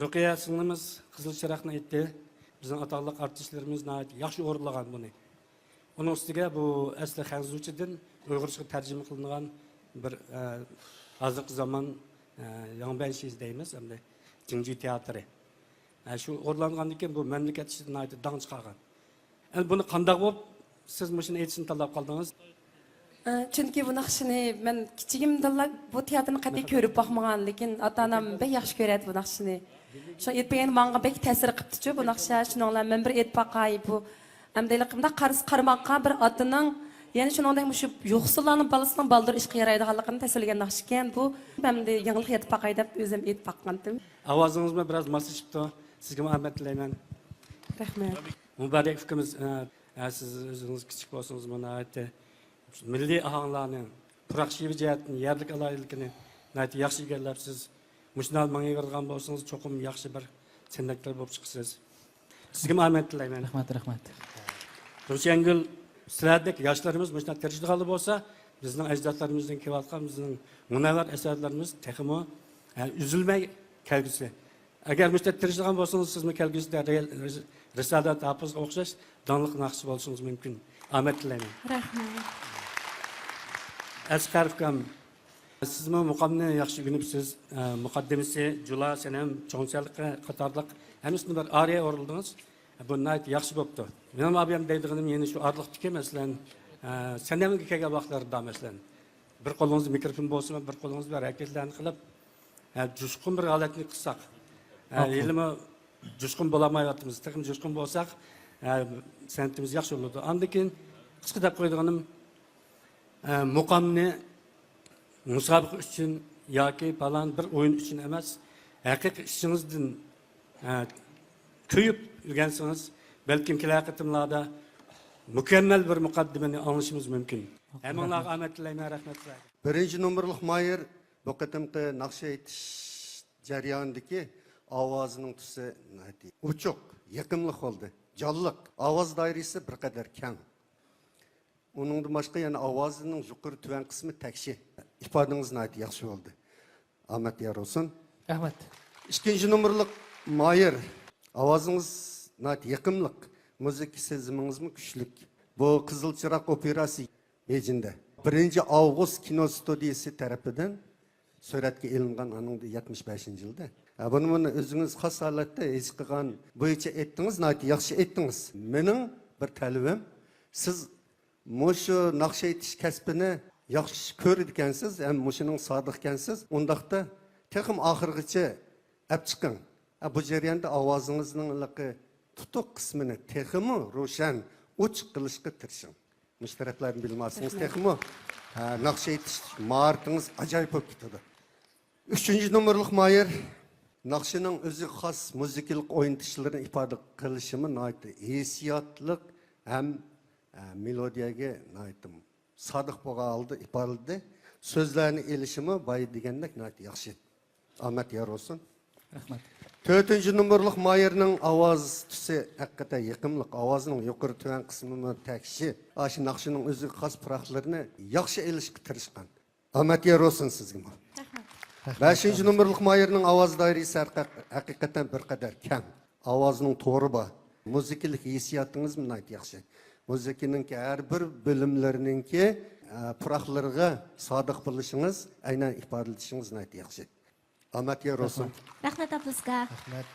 رۇقىيە سىڭلىمىز قىزىل چىراغنى ئېيتتى. بىزنىڭ ئاتاقلىق ئارتىسلىرىمىز ناھايىتى ياخشى ئورۇنلىغان بۇنى. ئۇنىڭ ئۈستىگە بۇ ئەسلى خەنزۇچىدىن ئۇيغۇرچىغا تەرجىمە قىلىنغان بىر، ئە، ھازىرقى زامان، ئە، ياڭبەنشى دەيمىز، ئەمدى جىڭجۈ تىياتىرى. ئە، شۇ ئورۇنلانغاندىن كېيىن بۇ مەملىكەت ئىچىدە ناھايىتى داڭ چىقارغان. ئەمدى بۇنى قانداق بولۇپ سىز مۇشۇنى ئېيتىشنى تاللاپ قالدىڭىز؟ ئە، چۈنكى بۇ ناخشىنى مەن كىچىكىمدىنلا بۇ تىياتىرنى قەتئىي كۆرۈپ باقمىغان، لېكىن ئاتا-ئانام بەك ياخشى كۆرەتتى بۇ ناخشىنى. شۇ ئېيتىپ بەرگەن ماڭا بەك تەسىر قىپتىچۇ بۇ ناخشا. شۇنىڭ بىلەن مەن بىر ئېيتىپ باقاي، بۇ ئەمدى ھېلىقى مۇنداق قارىسا قارىماققا بىر ئاتىنىڭ يەنە شۇنىڭدەك مۇشۇ يوقسۇللارنىڭ بالىسىنىڭ بالدۇر ئىشقا يارايدىغانلىقىنى تەسۋىرلىگەن ناخشىكەن بۇ. ئەمدى يېڭىلىق يېتىپ باقاي دەپ ئۆزۈم ئېيتىپ باققانتىم. ئاۋازىڭىزمۇ بىراز ماسلىشىپتۇ. سىزگىمۇ ئامەت تىلەيمەن. رەھمەت. مۇبارەك ئۇكىمىز، ئە، ئە، سىز ئۆزىڭىز كىچىك بولسىڭىزمۇ ناھايىتى مىللىي ئاھاڭلارنى، پۇراق شېۋە جەھەتتىن يەرلىك ئالاھىدىلىكىنى ناھايىتى ياخشى ئىگىلەپسىز. مۇشۇنداق مېڭىۋېرىدىغان بولسىڭىز، چوقۇم ياخشى بىر سەنئەتكار بولۇپ چىقىسىز. سىزگىمۇ ئامەت تىلەيمەن. رەھمەت، رەھمەت. روشەنگۈل، سىلەردەك ياشلىرىمىز مۇشۇنداق تىرىشىدىغانلا بولسا، بىزنىڭ ئەجدادلىرىمىزدىن كېلىۋاتقان بىزنىڭ مۇنەۋۋەر ئەسەرلىرىمىز تېخىمۇ، ئە، ئۈزۈلمەي كەلگۈسى. ئەگەر مۇشۇنداق تىرىشىدىغان بولسىڭىز، سىزمۇ كەلگۈسىدە رېئال-، رىس-، رىسالەت ھاپىزغا ئوخشاش داڭلىق ناخشىچى بولۇشىڭىز مۇمكىن. ئامەت تىلەيمەن. رەھمەت. ئەسقەر ئۇكام، سىزمۇ مۇقامنى ياخشى ئۆگىنىپسىز. ئە، مۇقەددىمىسى، جۇلا، سەنەم، چوڭ چەلقە قاتارلىق ھەممىسىنى بىر ئارىيە ئورۇندىڭىز. بۇ ناھايىتى ياخشى بوپتۇ. مېنىڭ ئابىيەم دەيدىغىنىم يەنە شۇ ئارىلىقتىكى، مەسىلەن، ئە، سەنەمگە كەلگەن ۋاقىتلاردا، مەسىلەن، بىر قولىڭىزدا مىكروفون بولسىمۇ، بىر قولىڭىز بىلەن ھەرىكەتلەرنى قىلىپ، ئە، جۇشقۇن بىر ھالەتنى قىلساق، ئە، ماقۇل. ھېلىمۇ جۇشقۇن بولالمايۋاتىمىز. تېخىمۇ جۇشقۇن بولساق، ئە، سەنئىتىمىز ياخشى بولىدۇ. ئاندىن كېيىن قىسقا دەپ قويىدىغىنىم، ئە، مۇقامنى مۇسابىقە ئۈچۈن ياكى پالان بىر ئويۇن ئۈچۈن ئەمەس، ھەقىقىي ئىچىڭىزدىن، ئە، كۆيۈپ ئۆگەنسىڭىز، بەلكىم كېلەر قېتىملاردا مۇكەممەل بىر مۇقەددىمىنى ئاڭلىشىمىز مۇمكىن. ھەممىڭلارغا ئامەت تىلەيمەن، رەھمەت سىلەرگە. بىرىنچى نومۇرلۇق ماھىر بۇ قېتىمقى ناخشا ئېيتىش جەريانىدىكى ئاۋازىنىڭ تۈسى ناھايىتى ئوچۇق، يېقىملىق بولدى. جانلىق، ئاۋاز دائىرىسى بىر قەدەر كەڭ. ئۇنىڭدىن باشقا يەنە ئاۋازىنىڭ يۇقىرى تۆۋەن قىسمى تەكشى. ئىپادىڭىز ناھايىتى ياخشى بولدى. ئامەت يار بولسۇن. رەھمەت. ئىككىنچى نومۇرلۇق ماھىر. ئاۋازىڭىز ناھايىتى يېقىملىق. مۇزىكا سېزىمىڭىزمۇ كۈچلۈك. بۇ قىزىل چىراغ ئوپېراسى بېيجىڭدە بىرىنچى ئاۋغۇست كىنو ستۇدىيىسى تەرىپىدىن سۈرەتكە ئېلىنغان، ئانىڭدا يەتمىش بەشىنچى يىلدا. ھە، بۇنى، بۇنى ئۆزىڭىز خاس ھالەتتە ھېس قىلغان بويىچە ئېيتتىڭىز، ناھايىتى ياخشى ئېيتتىڭىز. مېنىڭ بىر تەلىپىم، سىز مۇشۇ ناخشا ئېيتىش كەسپىنى ياخشى كۆرىدىكەنسىز ھەم مۇشۇنىڭ سادىقكەنسىز، ئۇنداقتا تېخىمۇ ئاخىرغىچە ئەپ چىقىڭ. ھە، بۇ جەرياندا ئاۋازىڭىزنىڭ ھېلىقى تۇتۇق قىسمىنى تېخىمۇ روشەن، ئوچۇق قىلىشقا تىرىشىڭ. مۇشۇ تەرەپلەرنى بىلمەسىڭىز، رەھمەت. تېخىمۇ، ھە، ناخشا ئېيتىش ماھارىتىڭىز ئاجايىپ بولۇپ كېتىدۇ. ئۈچىنچى نومۇرلۇق ماھىر ناخشىنىڭ ئۆزىگە خاس مۇزىكىلىق ئوينىتىشلىرىنى ئىپادە قىلىشىمۇ ناھايىتى ھېسسىياتلىق ھەم، ئە، مېلودىيەگە ناھايىتى سادىق بولغان ھالدا ئىپادىلىدى. سۆزلەرنى ئېلىشىمۇ بايا دېگەندەك ناھايىتى ياخشى. ئامەت يار بولسۇن. رەھمەت. تۆتىنچى نومۇرلۇق ماھىرنىڭ ئاۋاز تۈسى ھەقىقەتەن يېقىملىق. ئاۋازىنىڭ يۇقىرى تۆۋەن قىسمىمۇ تەكشى. ئاشۇ ناخشىنىڭ ئۆزىگە خاس پۇراقلىرىنى ياخشى ئېلىشقا تىرىشقان. ئامەت يار بولسۇن سىزگىمۇ. رەھمەت. بەشىنچى نومۇرلۇق ماھىرنىڭ ئاۋاز دائىرىسى ھەرقە-، ھەقىقەتەن بىر قەدەر كەڭ. ئاۋازىنىڭ تورى بار. مۇزىكىلىق ھېسسىياتىڭىزمۇ ناھايىتى ياخشى. مۇزىكىنىڭكى ھەر بىر بۆلۈملىرىنىڭكى، ئە، پۇراقلىرىغا سادىق بولۇشىڭىز، ئەينەن ئىپادىلىشىڭىز ناھايىتى ياخشى. ئامەت يار بولسۇن. رەھمەت. رەھمەت، ئابدۇلسىكا. رەھمەت.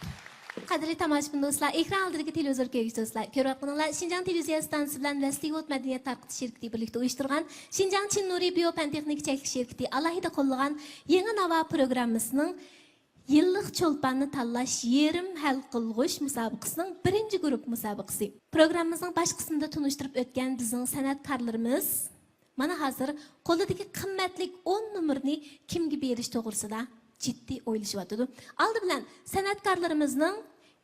قەدىرلىك تاماشىبىن دوستلار، ئېكران ئالدىدىكى تېلېۋىزور كۆرگۈچى دوستلار، كۆرۈۋاتقىنىڭلار شىنجاڭ تېلېۋىزىيە ئىستانسىسى بىلەن ۋەسلىگوت مەدەنىيەت تارقىتىش شىركىتى بىرلىكتە ئۇيۇشتۇرغان شىنجاڭ چىن نۇرى بىيو پەن تېخنىكا چەكلىك شىركىتى ئالاھىدە قوللىغان يېڭى ناۋا پروگراممىسىنىڭ يىللىق چولپاننى تاللاش يېرىم ھەل قىلغۇچ مۇسابىقىسىنىڭ بىرىنچى گۇرۇپپا مۇسابىقىسى. پروگراممىمىزنىڭ باش قىسمىدا تونۇشتۇرۇپ ئۆتكەن بىزنىڭ سەنئەتكارلىرىمىز مانا ھازىر قولىدىكى قىممەتلىك ئون نومۇرنى كىمگە بېرىش توغرىسىدا جىددىي ئويلىشىۋاتىدۇ. ئالدى بىلەن سەنئەتكارلىرىمىزنىڭ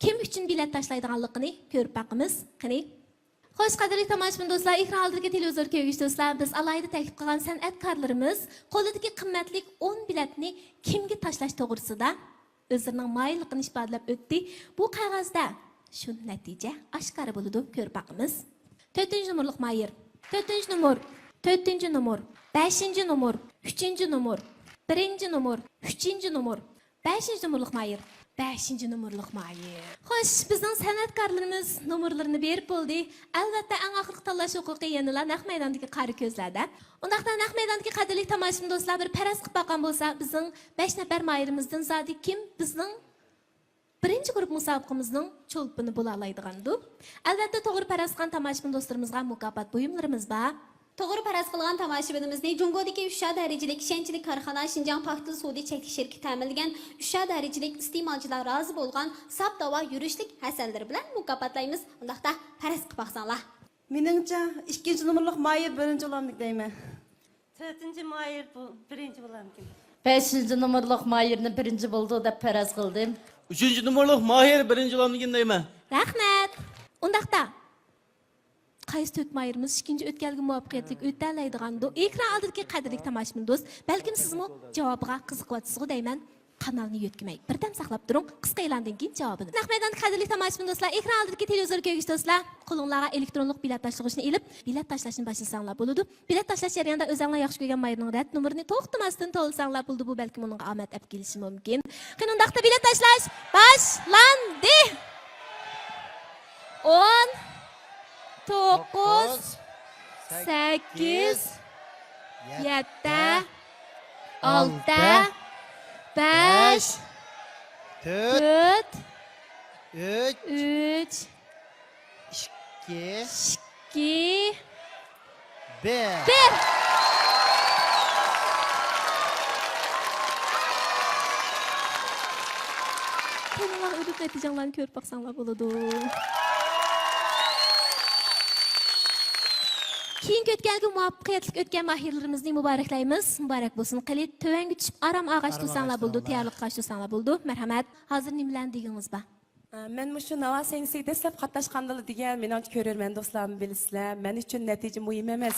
كىم ئۈچۈن بېلەت تاشلايدىغانلىقىنى كۆرۈپ باقىمىز. قېنى. خوش، قەدىرلىك تاماشىبىن دوستلار، ئېكران ئالدىدىكى تېلېۋىزور كۆرگۈچى دوستلار، بىز ئالاھىدە تەكلىپ قىلغان سەنئەتكارلىرىمىز قولىدىكى قىممەتلىك ئون بېلەتنى كىمگە تاشلاش توغرىسىدا ئۆزلىرىنىڭ مايىللىقىنى ئىپادىلەپ ئۆتتى. بۇ قەغەزدە شۇ نەتىجە ئاشكارا بولىدۇ، كۆرۈپ باقىمىز. تۆتىنچى نومۇرلۇق ماھىر. تۆتىنچى نومۇر. تۆتىنچى نومۇر. بەشىنچى نومۇر. ئۈچىنچى نومۇر. بىرىنچى نومۇر. ئۈچىنچى نومۇر. بەشىنچى نومۇرلۇق ماھىر. بەشىنچى نومۇرلۇق ماھىر. خوش، بىزنىڭ سەنئەتكارلىرىمىز نومۇرلىرىنى بېرىپ بولدى. ئەلۋەتتە، ئەڭ ئاخىرقى تاللاش ھوقۇقى يەنىلا نەق مەيداندىكى قارا كۆزلەردە. ئۇنداقتا نەق مەيداندىكى قەدىرلىك تاماشىبىن دوستلار بىر پەرەز قىلىپ باققان بولسا، بىزنىڭ بەش نەپەر ماھىرىمىزدىن زادى كىم بىزنىڭ بىرىنچى گۇرۇپپا مۇسابىقىمىزنىڭ چولپىنى بولالايدىغاندۇ؟ ئەلۋەتتە، توغرا پەرەز قىلغان تاماشىبىن دوستلىرىمىزغا مۇكاپات بۇيۇملىرىمىز بار. توغرا پەرەز قىلغان تاماشىبىنىمىزنى جۇڭگودىكى ئۈچ ئا دەرىجىلىك ئىشەنچلىك كارخانا شىنجاڭ پاكتىل سودىيە چەكلىك شىركىتى تەمىنلىگەن ئۈچ ئا دەرىجىلىك ئىستېمالچىلار رازى بولغان ساپ داۋا يۈرۈشلۈك ھەسەللىرى بىلەن مۇكاپاتلايمىز. ئۇنداقتا پەرەز قىلىپ باقساڭلار. مېنىڭچە، ئىككىنچى نومۇرلۇق ماھىر بىرىنچى بولامدىكىن دەيمەن. تۆتىنچى ماھىر بۇ، بىرىنچى بولامدىكىن. بەشىنچى نومۇرلۇق ماھىرنى بىرىنچى بولىدۇ دەپ پەرەز قىلدىم. ئۈچىنچى نومۇرلۇق ماھىر بىرىنچى بولامدىكىن دەيمەن. رەھمەت. ئۇنداقتا، قايسى تۆت ماھىرىمىز ئىككىنچى ئۆتكەلگە مۇۋەپپەقىيەتلىك ئۆتەلەيدىغاندۇ؟ ئېكران ئالدىدىكى قەدىرلىك تاماشىبىن دوست، بەلكىم سىزمۇ جاۋابىغا قىزىقىۋاتىسىزغۇ دەيمەن. قانالنى يۆتكىمەي، بىردەم ساقلاپ تۇرۇڭ، قىسقا ئېلاندىن كېيىن جاۋابىنى. نەق مەيداندىكى قەدىرلىك تاماشىبىن دوستلار، ئېكران ئالدىدىكى تېلېۋىزور كۆرگۈچى دوستلار، قولۇڭلارغا ئېلېكترونلۇق بېلەت تاشلىغۇچنى ئېلىپ، بېلەت تاشلاشنى باشلىساڭلار بولىدۇ. بېلەت تاشلاش جەريانىدا ئۆزەڭلار ياخشى كۆرگەن ماھىرنىڭ رەت نومۇرىنى توختىماستىن توۋلىساڭلار بولىدۇ، بۇ بەلكىم ئۇنىڭغا ئامەت ئەپ كېلىشى مۇمكىن. قېنى ئۇنداقتا بېلەت تاشلاش باشلاندى! ئون، توققۇز، سەككىز، يەتتە، ئالتە، بەش، تۆت، ئۈچ، ئۈچ، ئىككى، ئىككى، بىر. بىر. قېنىڭلار ئۇرۇپ نەتىجەڭلارنى كۆرۈپ باقساڭلار بولىدۇ. كېيىنكى ئۆتكەلگە مۇۋەپپەقىيەتلىك ئۆتكەن ماھىرلىرىمىزنى مۇبارەكلەيمىز. مۇبارەك بولسۇن. قېنى، تۆۋەنگە چۈشۈپ ئارام ئاغاچ تۇرساڭلار بولىدۇ، تەييارلىق قاچ تۇرساڭلار بولىدۇ. مەرھەمەت. ھازىر نېمىلەرنى دېگىڭىز بار؟ ئە، مەن مۇشۇ ناۋا سەھنىسىگە دەسلەپ قاتناشقاندىلا دېگەن، مېنىڭچە كۆرۈرمەن دوستلارمۇ بىلىسىلەر، مەن ئۈچۈن نەتىجە مۇھىم ئەمەس.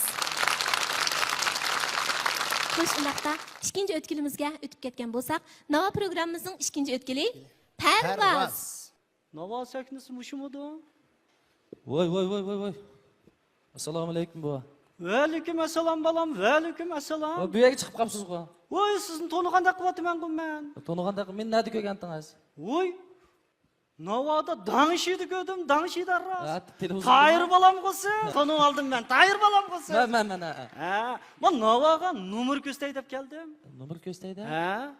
خوش، ئۇنداقتا ئىككىنچى ئۆتكىلىمىزگە ئۆتۈپ كەتكەن بولساق، ناۋا پروگراممىمىزنىڭ ئىككىنچى ئۆتكىلى پەرۋاز. پەرۋاز. ناۋا سەھنىسى مۇشۇمىدۇ؟ ۋاي، ۋاي، ۋاي، ۋاي، ۋاي. ئەسسالامۇئەلەيكۇم، بوۋا. ۋەئەلەيكۇم ئەسسالام، بالام، ۋەئەلەيكۇم ئەسسالام. ۋاي، بۇ يەرگە چىقىپ قاپسىزغۇ؟ ۋاي، سىزنى تونۇغاندەك قىلىۋاتىمەنغۇ مەن. تونۇغاندەك، مېنى نەدە كۆرگەنتىڭىز؟ ۋاي، ناۋادا داڭشىدا كۆردۈم، داڭشىدا راست. ھە، تېلېۋىزوردا. تاھىر بالامغۇسىز؟ تونۇۋالدىم مەن، تاھىر بالامغۇسىز؟ مەن، مەن، مەن، ھە، ھە. ھە، مەن ناۋاغا نومۇر كۆرسىتەي دەپ كەلدىم. نومۇر كۆرسىتەي دەپ؟ ھە.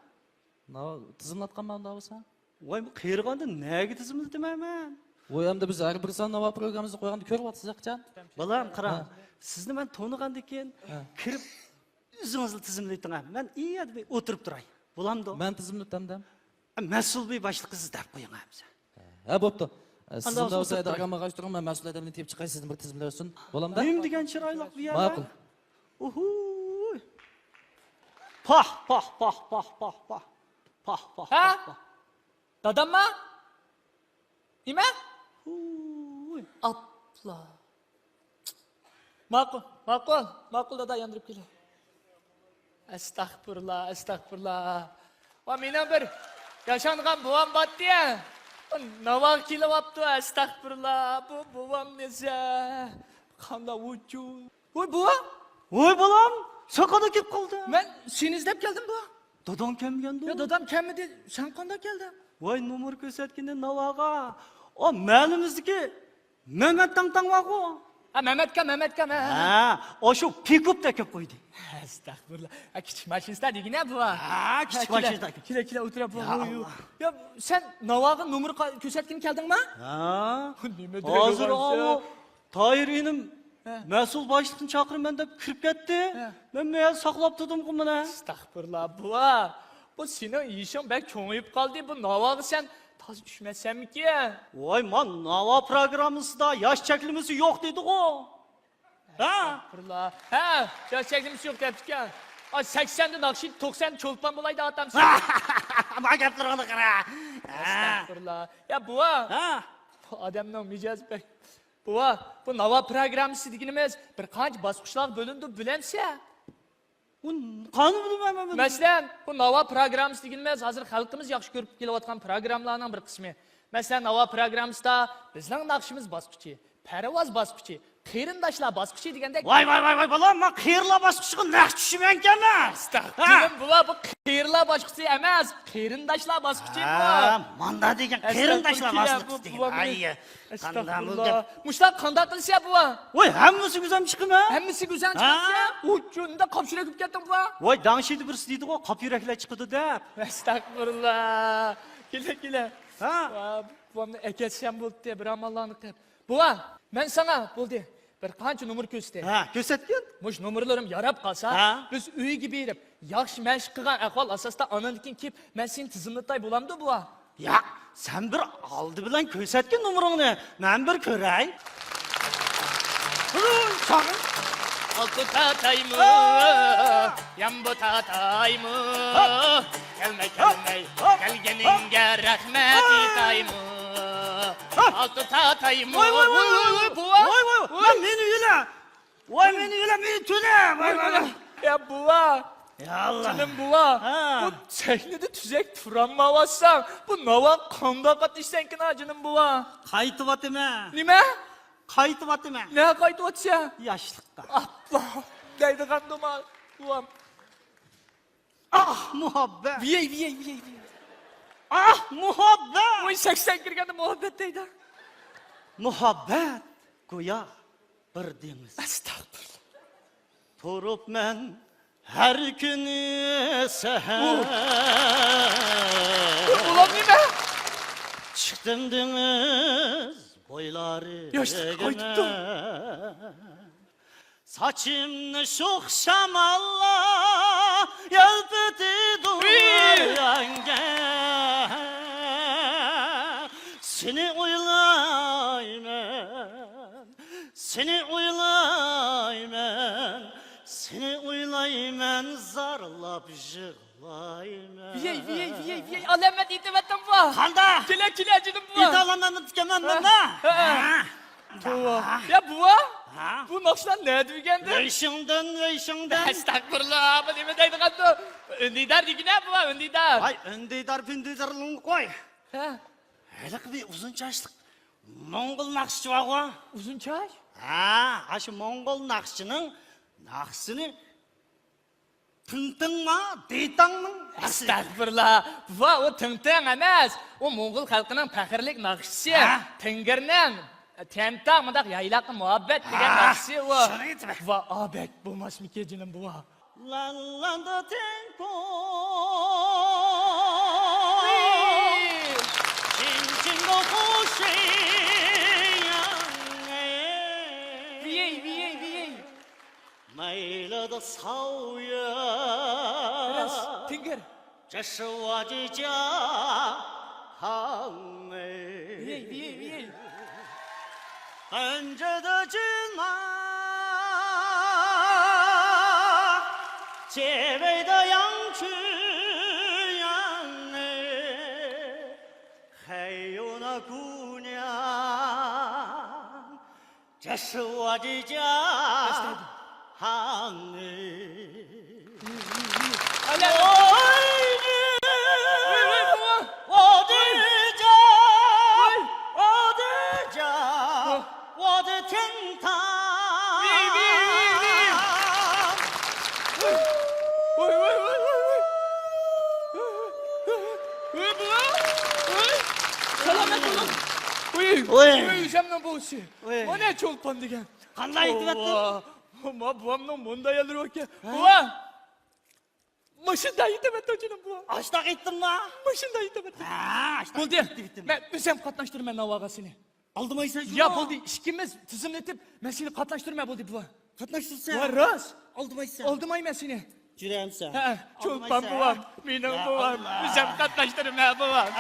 ناۋا تىزىملاتقانما ئۇنداق بولسا؟ ۋاي، بۇ قېرىغاندا نەگە تىزىملىتىمەن مەن؟ ۋاي، ئەمدى بىز ھەر بىر سان ناۋا پروگراممىسىنى قويغاندا كۆرۈۋاتىسىز، ياقچان. بالام، قارا، ھە. سىزنى مەن تونۇغاندىن كېيىن ھە. كىرىپ ئۆزىڭىزلا تىزىملىتىڭ، ھە. مەن ئۇ يەردە بىر ئولتۇرۇپ تۇراي. بولامدۇ؟ مەن تىزىملىتەمدىم. مەسئۇل بىر باشلىقىڭىز دەپ قويۇڭ، ھە، بىزگە. ھە، بوپتۇ. ئە، سىزنىڭ بولسا ئۆتۈپ تۇرۇڭ. ئارام ئاغاچ تۇرۇڭ، مەن مەسئۇل ئادەمنى تېپىپ چىقاي، سىزنى بىر تىزىملەۋەتسۇن. بولامدا؟ نېمە دېگەن چىرايلىق بۇ يەر؟ ماقۇل. ئوھۇي. پاھ، پاھ، پاھ. پاھ، پاھ، ھە؟ پاھ، پاھ. دادامما؟ نېمە؟ ھۇي. ئاپلا. ماقۇل، ماقۇل، ماقۇل دادا، ياندۇرۇپ كېلە. ئەستەغپۇرۇللا، ئەستەغپۇرۇللا. ۋا مېنىڭ بىر ياشانغان بوۋام بارتى. ناۋاغا كېلىۋاپتۇ، ئەستەغپۇرۇللا. بۇ بوۋام نېسە. قانداق ۋۇجۇ. ۋوي، بوۋا! ۋوي، بالام! سەن قانداق كېلىپ قالدىڭ؟ مەن سېنى ئىزدەپ كەلدىم، بوۋا. داداڭ كەلمىگەندۇ؟ يا، دادام كەلمىدى. سەن قانداق كەلدىڭ؟ ۋاي، نومۇر كۆرسەتكىنى ناۋاغا. ئا، مەھەللىمىزدىكى مەمەت تاڭتاڭ بارغۇ. ھە، مەمەتكا، مەمەتكا، مە-، ھە، ئاشۇ پىكۇپتا كېلىپ قويدى. ئەستەغپۇرۇللا. ھە، كىچىك ماشىنىسىدا دېگىنە، بوۋا. ھە، كىچىك ماشىنىسىدا. كېلە، كېلە، ئولتۇرە، بوۋا. يا، سەن ناۋاغا نومۇر قا-، كۆرسەتكىنى كەلدىڭما؟ ھە. نېمە دەيدىغانسەن؟ ھازىر ئاۋۇ تاھىر ئىنىم ھە. مەسئۇل باشلىقنى چاقىرىمەن دەپ كىرىپ كەتتى. ھە. مەن مەن ساقلاپ تۇردۇمغۇ مانا. ئەستەغپۇرۇللا، بوۋا. بۇ سېنىڭ يېشىڭ بەك چوڭىيىپ قالدى. بۇ ناۋاغا سەن تازا چۈشمەسەنمىكىن؟ ۋاي، مانا ناۋا پروگراممىسىدا ياش چەكلىمىسى يوق دېدىغۇ. ھە؟ ئەستەغپۇرۇللا. ھە، ياش چەكلىمىسى يوق دەپتىكەن. ئا، سەكسەندە ناخشا، توقساندا چولپان بولاي دەۋاتامسەن. ما گەپلىرىڭنى قارا. ئەستەغپۇرۇللا. يا، بوۋا. ھە؟ بۇ ئادەمنىڭ مىجەزى بەك بوۋا، بۇ ناۋا پروگراممىسى دېگىنىمىز بىر قانچە باسقۇچلارغا بۆلۈنىدۇ، بىلەمسەن؟ ئۇ قانداق بىلىمەن مەن بۇنى؟ مەسىلەن، بۇ ناۋا پروگراممىسى دېگىنىمىز ھازىر خەلقىمىز ياخشى كۆرۈپ كېلىۋاتقان پروگراممىلارنىڭ بىر قىسمى. مەسىلەن، ناۋا پروگراممىسىدا بىزنىڭ ناخشىمىز باسقۇچى، پەرۋاز باسقۇچى، قېرىنداشلار باسقۇچى دېگەندەك. ۋاي، ۋاي، ۋاي، ۋاي، بالام، مەن قېرىلار باسقۇچىغا نەق چۈشىمەنكەنمەن. ئەستەغپۇرۇللا، بوۋا، بۇ قېرىلار باسقۇچى ئەمەس، قېرىنداشلار باسقۇچى بۇ. ھە، ماندا دېگەن قېرىنداشلار باسقۇچى دېگەن. ئەي، قانداق بۇ گەپ؟ مۇشۇلار قانداق قىلىسىز بوۋا؟ ۋاي، ھەممىسى گۈزەل چىقىمەن. ھەممىسى گۈزەل چىقىمەن؟ ھە؟ ئۇ جۈندە قاپشۇرا كىرىپ كەتتىڭ بوۋا. ۋاي، داڭشىدا بىرسى دېدىغۇ، قاپيۈرەكلەر چىقىدۇ دەپ. ئەستەغپۇرۇللا. كېلە، كېلە. ھە؟ ۋا، بوۋامنى ئەكەتسەم بولدى، بىر ئاماللارنى قىلىپ. بوۋا، مەن ساڭا بولدى بىر قانچە نومۇر كۆرسىتەي. ھە، كۆرسەتكىن. مۇشۇ نومۇرلىرىم ياراپ قالسا، ھە، بىز ئۆيگە بېرىپ ياخشى مەشىق قىلغان ئەھۋال ئاساسىدا ئاندىن كېيىن كېلىپ مەن سېنى تىزىملىتاي، بولامدۇ بوۋا؟ ياق، سەن بىر ئالدى بىلەن كۆرسەتكىن نومۇرۇڭنى، مەن بىر كۆرەي. ئالتۇن تاتايمۇ، يامبۇ تاتايمۇ، كەلمەي، كەلمەي، كەلگىنىڭگە رەھمەت ئېيتايمۇ. ئالتۇن تاتايمۇ. ۋاي، ۋاي، ۋاي، ۋاي، ۋاي. بوۋا. ۋاي، ۋاي، ۋاي. مېنى ئۆيلە. ۋاي، مېنى ئۆيلە، مېنى تۆلە. ۋاي، ۋاي، ۋاي. يا بوۋا. يا ئاللا. جېنىم بوۋا. ھە. بۇ سەھنىدە تۈزەك تۇرالمايۋاتساڭ، بۇ ناۋاغا قانداق قاتنىشىسەنكىن ھە، جېنىم بوۋا؟ قايتىۋاتىمەن. نېمە؟ قايتىۋاتىمەن. نەگە قايتىۋاتىسەن؟ ياشلىققا. ئاپلا دەيدىغاندۇما بوۋام. ئاھ، مۇھەببەت. ۋىيەي، ۋىيەي، ۋىيەي، ۋىيەي. ئاھ، مۇھەببەت. ۋاي، سەكسەن كىرگەندە مۇھەببەت دەيدۇ. مۇھەببەت گويا بىر دېڭىز. ئەستەغپۇرۇللا. تۇرۇپمەن ھەر كۈنى سەھەر. ئۇ، ئۇ، ئۇلار نېمە؟ چىقتىم دېڭىز بويلارىغا. ياشلىق قايتىپتۇ. ساچىمنى شوخ شاماللار يەلپۈتىدۇ ھېي! يۈرەككە. سېنى ئويلايمەن، سېنى ئويلايمەن، سېنى ئويلايمەن، زارلاپ يىغلايمەن. ۋىيەي، ۋىيەي، ۋىيەي، ۋىيەي، ئالامەت ئېيتىۋەتتىڭ بۇ. قانداق؟ كېلە، كېلە، جېنىم بۇ. ئېيتالمايمەن دېگەنمەن ھە، مەن. ھە، ھە. ھە. بوۋا. يا، بوۋا. ھە؟ بۇ ناخشىلار نەدە ئۆگەندىڭ؟ ۋېيشىڭدىن، ۋېيشىڭدىن. ئەستەغپۇرۇللا، بۇ نېمە دەيدىغاندۇ؟ ئۈندىدار دېگىنە بۇ، ئۈندىدار. ۋاي، ئۈندىدار، پۈندىدارلىقنى قوي. ھە. ھېلىقى بىر ئۇزۇن چاچلىق موڭغۇل ناخشىچى بارغۇ. ئۇزۇن چاچ؟ ھە، ئاشۇ موڭغۇل ناخشىچىنىڭ ناخشىسىنى تىڭتىڭما، دېتاڭنىڭ ناخشىسى. ئەستەغپۇرۇللا. بۇ، ئۇ تىڭتىڭ ئەمەس. ئۇ موڭغۇل خەلقىنىڭ پەخىرلىك ناخشىسى. ھە؟ تىڭگىرنىڭ تەنتاغ مۇنداق يايلاققا مۇھەببەت دېگەن ھە، ناخشىسى ئۇ. شۇنى ئېيتىمەن. ۋا، ئابەت بولماسمىكىن جېنىم بۇ. لا لا دا تېنكو. ۋىيەي، ۋىيەي، ۋىيەي. 美丽的草原。راست، تىڭگىر. 这是我的家乡哎。 ۋىيەي، ۋىيەي، ۋىيەي. 跟着的军马，戒备的羊群呀哎，还有那姑娘。 这是我的家乡哎。 我的家，我的家，我的天堂。 سالامەت بولۇڭ. ۋۇي، ۋۇي. ۋۇي، ئۆزۈمنىڭ بوۋىسى. ۋۇي. مانا چولپان دېگەن. قانداق ئېيتىۋەتتىڭ؟ توۋا. ما بوۋامنىڭ مۇنداق يەرلىرى باركەن. ھە؟ بوۋا! مۇشۇنداق ئېيتىۋەتتىڭ جېنىم بوۋا. ئاشتاق ئېيتتىڭما؟ مۇشۇنداق ئېيتىۋەتتىڭ. ھە، ئاشتاق بولدى. ئېيتتىم، ئېيتتىم. مەن ئۆزۈم قاتناشتۇرىمەن ناۋاغا سېنى. ئالدىمايسەن شۇ. يا بولدى، ئىككىمىز تىزىملىتىپ، مەن سېنى قاتناشتۇرىمەن بولدى بوۋا. قاتناشتۇرسا. ۋاي راست. ئالدىمايسەن. ئالدىمايمەن سېنى. جۈرەمسەن. ھە، چولپان بوۋام، مېنىڭ بوۋام. ئۆزۈم قاتناشتۇرىمەن بوۋام.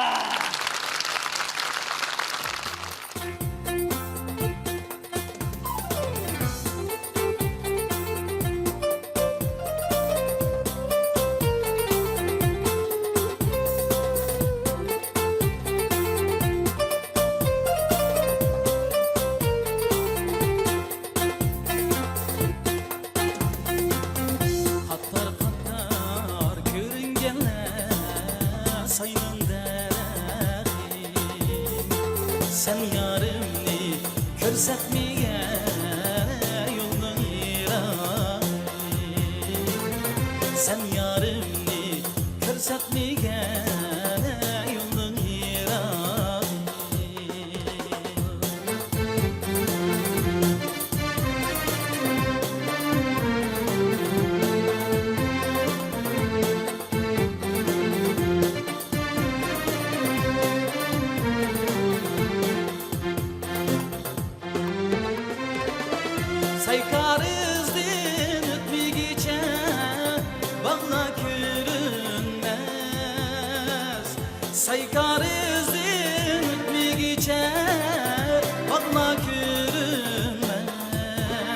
قاتار-قاتار كۆرۈنگەنلەر ساينىڭ دەرىخى. سەن يارىمنى كۆرسەتمىگەن يولنىڭ يىراقى. سەن يارىمنى كۆرسەتمىگەن يولنىڭ يىراقى. سايكارىزدىن ئۆتمىگۈچە باغلار كۆرۈنمەس. سايكارىزدىن ئۆتمىگۈچە باغلار كۆرۈنمەس.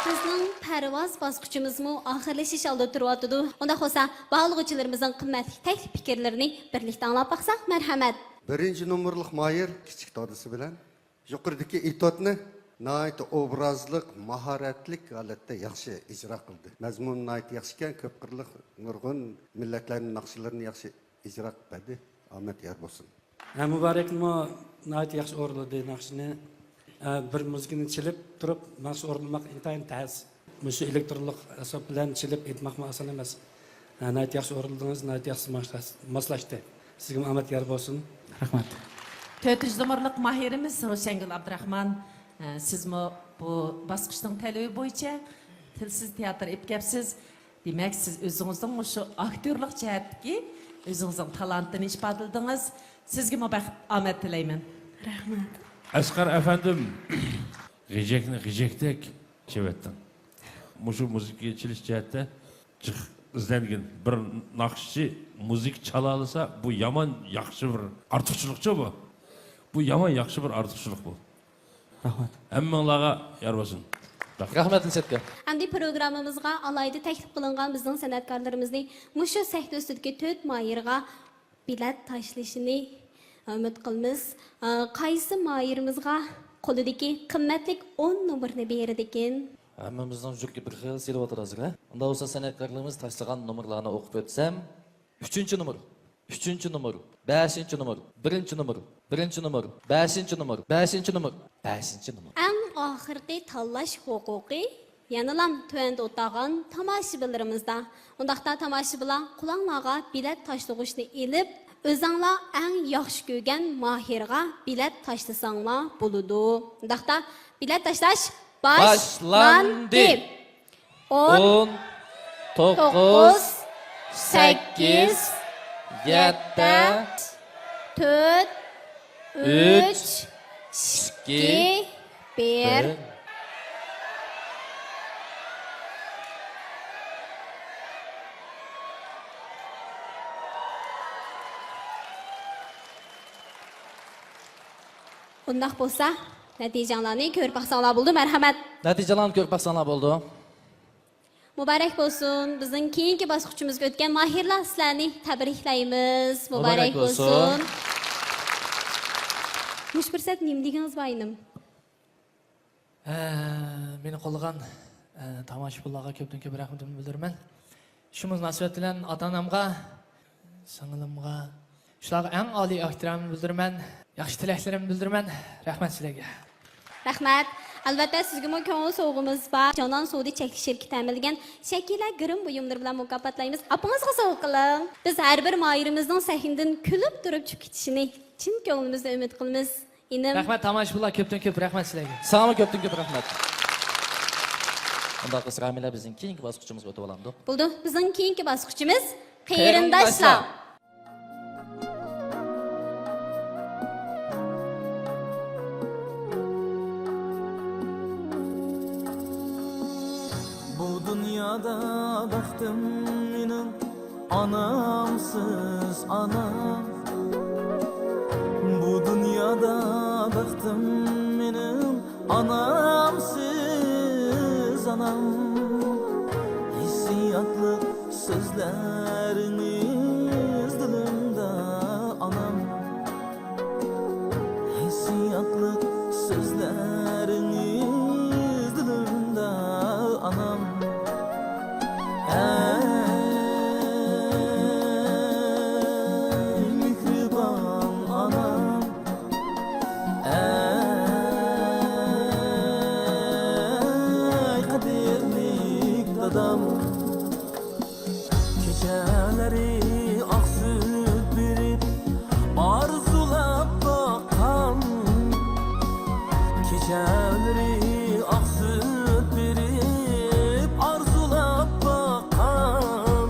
بىزنىڭ پەرۋاز باسقۇچىمىزمۇ ئاخىرلىشىش ئالدىدا تۇرۇۋاتىدۇ. ئۇنداق بولسا، باھالىغۇچىلىرىمىزنىڭ قىممەتلىك تەكلىپ پىكىرلىرىنى بىرلىكتە ئاڭلاپ باقساق مەرھەمەت. بىرىنچى نومۇرلۇق ماھىر كىچىك دادىسى بىلەن يۇقىرىدىكى ئېتوتنى ناھايىتى ئوبرازلىق، ماھارەتلىك ھالەتتە ياخشى ئىجرا قىلدى. مەزمۇنى ناھايىتى ياخشىكەن، كۆپ قىرلىق نۇرغۇن مىللەتلەرنىڭ ناخشىلىرىنى ياخشى ئىجرا قىلىپ بەردى. ئامەت يار بولسۇن. ھە، مۇبارەكمۇ ناھايىتى ياخشى ئورۇنلىدى ناخشىنى. ھە، بىر مۇزىكىنى چېلىپ تۇرۇپ ناخشا ئورۇنلىماق ئىنتايىن تەس. مۇشۇ ئېلېكترونلۇق ئاسباب بىلەن چېلىپ ئېيتماقمۇ ئاسان ئەمەس. ھە، ناھايىتى ياخشى ئورۇنلىدىڭىز، ناھايىتى ياخشى ماسلاش-، ماسلاشتى. سىزگىمۇ ئامەت يار بولسۇن. رەھمەت. تۆتىنچى نومۇرلۇق ماھىرىمىز روشەنگۈل ئابدۇراخمان، ھە، سىزمۇ بۇ باسقۇچنىڭ تەلىپى بويىچە تىلسىز تىياتىر ئېلىپ كەپسىز. دېمەك، سىز ئۆزىڭىزنىڭ مۇشۇ ئاكتيورلۇق جەھەتتىكى ئۆزىڭىزنىڭ تالانتىنى ئىپادىلىدىڭىز. سىزگىمۇ بەخت، ئامەت تىلەيمەن. رەھمەت. ئەسقەر ئەپەندىم، غىجەكنى غىجەكتەك چېۋەتتىڭ. مۇشۇ مۇزىكا چېلىش جەھەتتە جىق ئىزدەنگىن. بىر ناخشىچى مۇزىكا چالالىسا، بۇ يامان ياخشى بىر ئارتۇقچىلىقچۇ بۇ. بۇ يامان ياخشى بىر ئارتۇقچىلىق بۇ. رەھمەت. ھەممىڭلارغا يار بولسۇن. رەھمەت. رەھمەت، ئىلشاتكا. ئەمدى پروگراممىمىزغا ئالاھىدە تەكلىپ قىلىنغان بىزنىڭ سەنئەتكارلىرىمىزنى مۇشۇ سەھنە ئۈستىدىكى تۆت ماھىرغا بېلەت تاشلىشىنى ئۈمىد قىلىمىز. ئا، قايسى ماھىرىمىزغا قولىدىكى قىممەتلىك ئون نومۇرنى بېرىدىكىن؟ ھەممىمىزنىڭ يۈرىكى بىر خىل سېلىۋاتىدۇ ھازىر، ھە؟ ئۇنداق بولسا سەنئەتكارلىرىمىز تاشلىغان نومۇرلارنى ئوقۇپ ئۆتسەم، ئۈچىنچى نومۇر، ئۈچىنچى نومۇر، بەشىنچى نومۇر، بىرىنچى نومۇر، بىرىنچى نومۇر، بەشىنچى نومۇر، بەشىنچى نومۇر، بەشىنچى نومۇر. ئەڭ ئاخىرقى تاللاش ھوقۇقى يەنىلام تۆۋەندە ئولتۇرغان تاماشىبىنلىرىمىزدا. ئۇنداقتا تاماشىبىنلار قولۇڭلارغا بېلەت تاشلىغۇچنى ئېلىپ، ئۆزۈڭلار ئەڭ ياخشى كۆرگەن ماھىرغا بېلەت تاشلىساڭلار بولىدۇ. ئۇنداقتا بېلەت تاشلاش باشلاندى. باشلاندى. ئون، ئون، توققۇز، توققۇز، سەككىز، سەككىز، يەتتە، يەتتە، تۆت، ئۈچ، ئۈچ، ئىككى، ئىككى، بىر. بىر. ئۇنداق بولسا، نەتىجەڭلارنى كۆرۈپ باقساڭلار بولىدۇ. مەرھەمەت. نەتىجەڭلارنى كۆرۈپ باقساڭلار بولىدۇ. مۇبارەك بولسۇن! بىزنىڭ كېيىنكى باسقۇچىمىزغا ئۆتكەن ماھىرلار سىلەرنى تەبرىكلەيمىز. مۇبارەك مۇبارەك بولسۇن! بولسۇن! مۇشۇ پۇرسەت نېمە دېگىنىڭىز بار، ئىنىم؟ ھە، مېنى قوللىغان، ھە، تاماشىبىنلارغا كۆپتىن كۆپ رەھمىتىمنى بىلدۈرىمەن. شۇ مۇناسىۋەت بىلەن ئاتا-ئانامغا، سىڭلىمغا، شۇلارغا ئەڭ ئالىي ئېھتىرامىمنى بىلدۈرىمەن، ياخشى تىلەكلىرىمنى بىلدۈرىمەن. رەھمەت سىلەرگە. رەھمەت. ئەلۋەتتە، سىزگىمۇ كۆڭۈل سوۋغىمىز بار. جانان سودا چەكلىك شىركىتى تەمىنلىگەن شەكىلە گىرىم بۇيۇملىرى بىلەن مۇكاپاتلايمىز. ئاپىڭىزغا سوۋغا قىلىڭ. بىز ھەر بىر ماھىرىمىزنىڭ سەھنىدىن كۈلۈپ تۇرۇپ چۈشۈپ كېتىشىنى چىن كۆڭلىمىزدىن ئۈمىد قىلىمىز. ئىنىم. رەھمەت، تاماشىبىنلار، كۆپتىن كۆپ رەھمەت سىلەرگە. ساڭىمۇ كۆپتىن كۆپ رەھمەت. ئۇنداق قىلسا، رامىلە، بىزنىڭ كېيىنكى باسقۇچىمىزغا ئۆتۈۋالامدۇق؟ بولىدۇ، بىزنىڭ كېيىنكى باسقۇچىمىز قېرىنداشلار. قېرىنداشلار. بۇ دۇنيادا بەختىم مېنىڭ ئانامسىز ئانا. بۇ دۇنيادا بەختىم مېنىڭ ئانامسىز ئانام، ھېسسىياتلىق سۆزلەرىڭىز دىلىمدا، ئانام. ھېسسىياتلىق سۆزلەرىڭىز دىلىمدا، ئانام. ئەي، مېھرىبان ئانام. ئەي، قەدىرلىك دادام. كېچەلىرى ئاق سۈت بېرىپ ئارزۇلاپ باققان. كېچەلىرى ئاق سۈت بېرىپ ئارزۇلاپ باققان.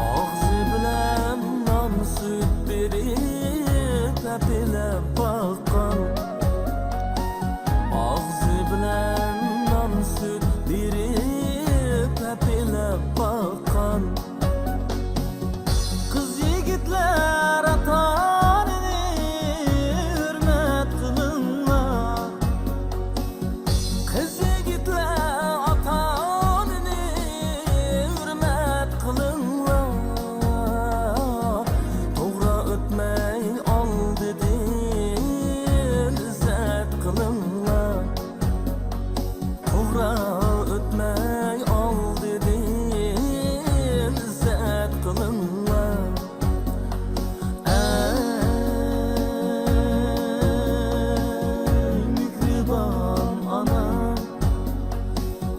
ئاغزى بىلەن نان سۈت بېرىپ ھەپىلەپ باققان. ئاغزى بىلەن نان سۈت بېرىپ ھەپىلەپ باققان. قىز يىگىتلەر ئاتا-ئانىنى ھۆرمەت قىلىڭلار. قىز يىگىتلەر ئاتا-ئانىنى ھۆرمەت قىلىڭلار. توغرا ئۆتمەي ئالدىدىن ئىززەت قىلىڭلار. توغرا ئۆتمەي ئالدىدىن ئىززەت قىلىڭلار. ئەي، مېھرىبان ئانام.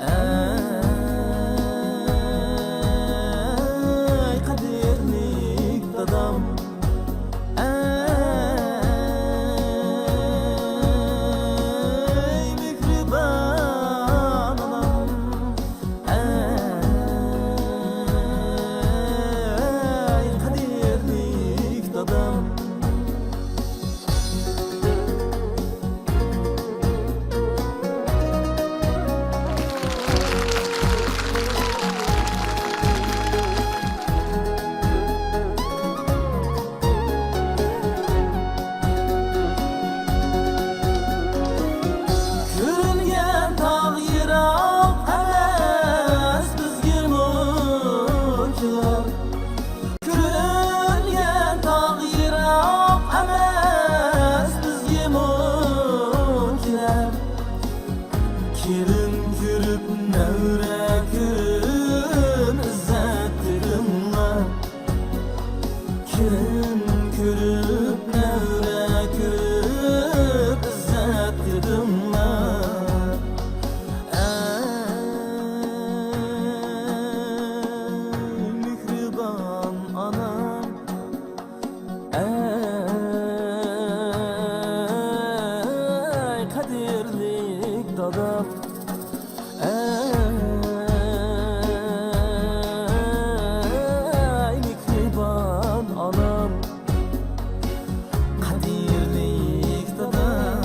ئەي، قەدىرلىك دادام. ئەي، مېھرىبان ئانام. ئەي، قەدىرلىك دادام. كۆرۈنگەن تاغ يىراق ئەمەس بىزگىمۇ كېلەر. كۆرۈنگەن تاغ يىراق ئەمەس بىزگىمۇ كېلەر. كېلىن كۆرۈپ، نەۋرە كۆرۈپ، ئىززەت تېپىڭلار. كېلىن كۆرۈپ، نەۋرە كۆرۈپ، ئىززەت تېپىڭلار. ئەي، مېھرىبان ئانام. ئەي، قەدىرلىك دادام. ئەي، مېھرىبان ئانام. قەدىرلىك دادام.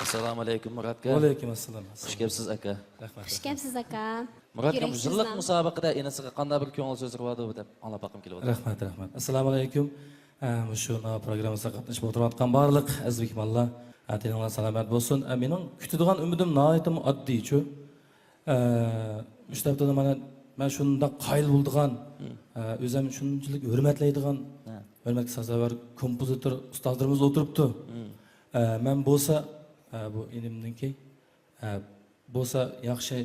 ئەسسالامۇ ئەلەيكۇم، مۇراتكا. ۋەئەلەيكۇم ئەسسالام. خۇش كەپسىز، ئاكا. رەھمەت، خۇش رەھمەت. كەپسىز، ئاكا. مۇراتكام، يۈرەك يىللىق سىزنىڭ مۇسابىقىدە ئىنىسىغا قانداق بىر كۆڭۈل سۆزلىرى باردۇ دەپ ئاڭلاپ باققۇم كېلىۋاتىدۇ. رەھمەت، رەھمەت. ئەسسالامۇ ئەلەيكۇم. ئە، مۇشۇ ناۋا پروگراممىسىغا قاتنىشىپ ئولتۇرۇۋاتقان بارلىق ئەزىز مېھمانلار، ئە، تېنىڭلار سالامەت بولسۇن. ئە، مېنىڭ كۈتىدىغان ئۈمىدىم ناھايىتىمۇ ئاددىيچۇ. ئە، مۇشۇ ھەپتىدە مانا مەن شۇنداق قايىل بولىدىغان، مم. ئە، ئۆزۈم شۇنچىلىك ھۆرمەتلەيدىغان، ھە. ھۆرمەتكە سازاۋەر كومپوزىتور ئۇستازلىرىمىز ئولتۇرۇپتۇ. مم. ئە، مەن بولسا، ئە، بۇ ئىنىمنىڭكى ئە، بولسا ياخشى،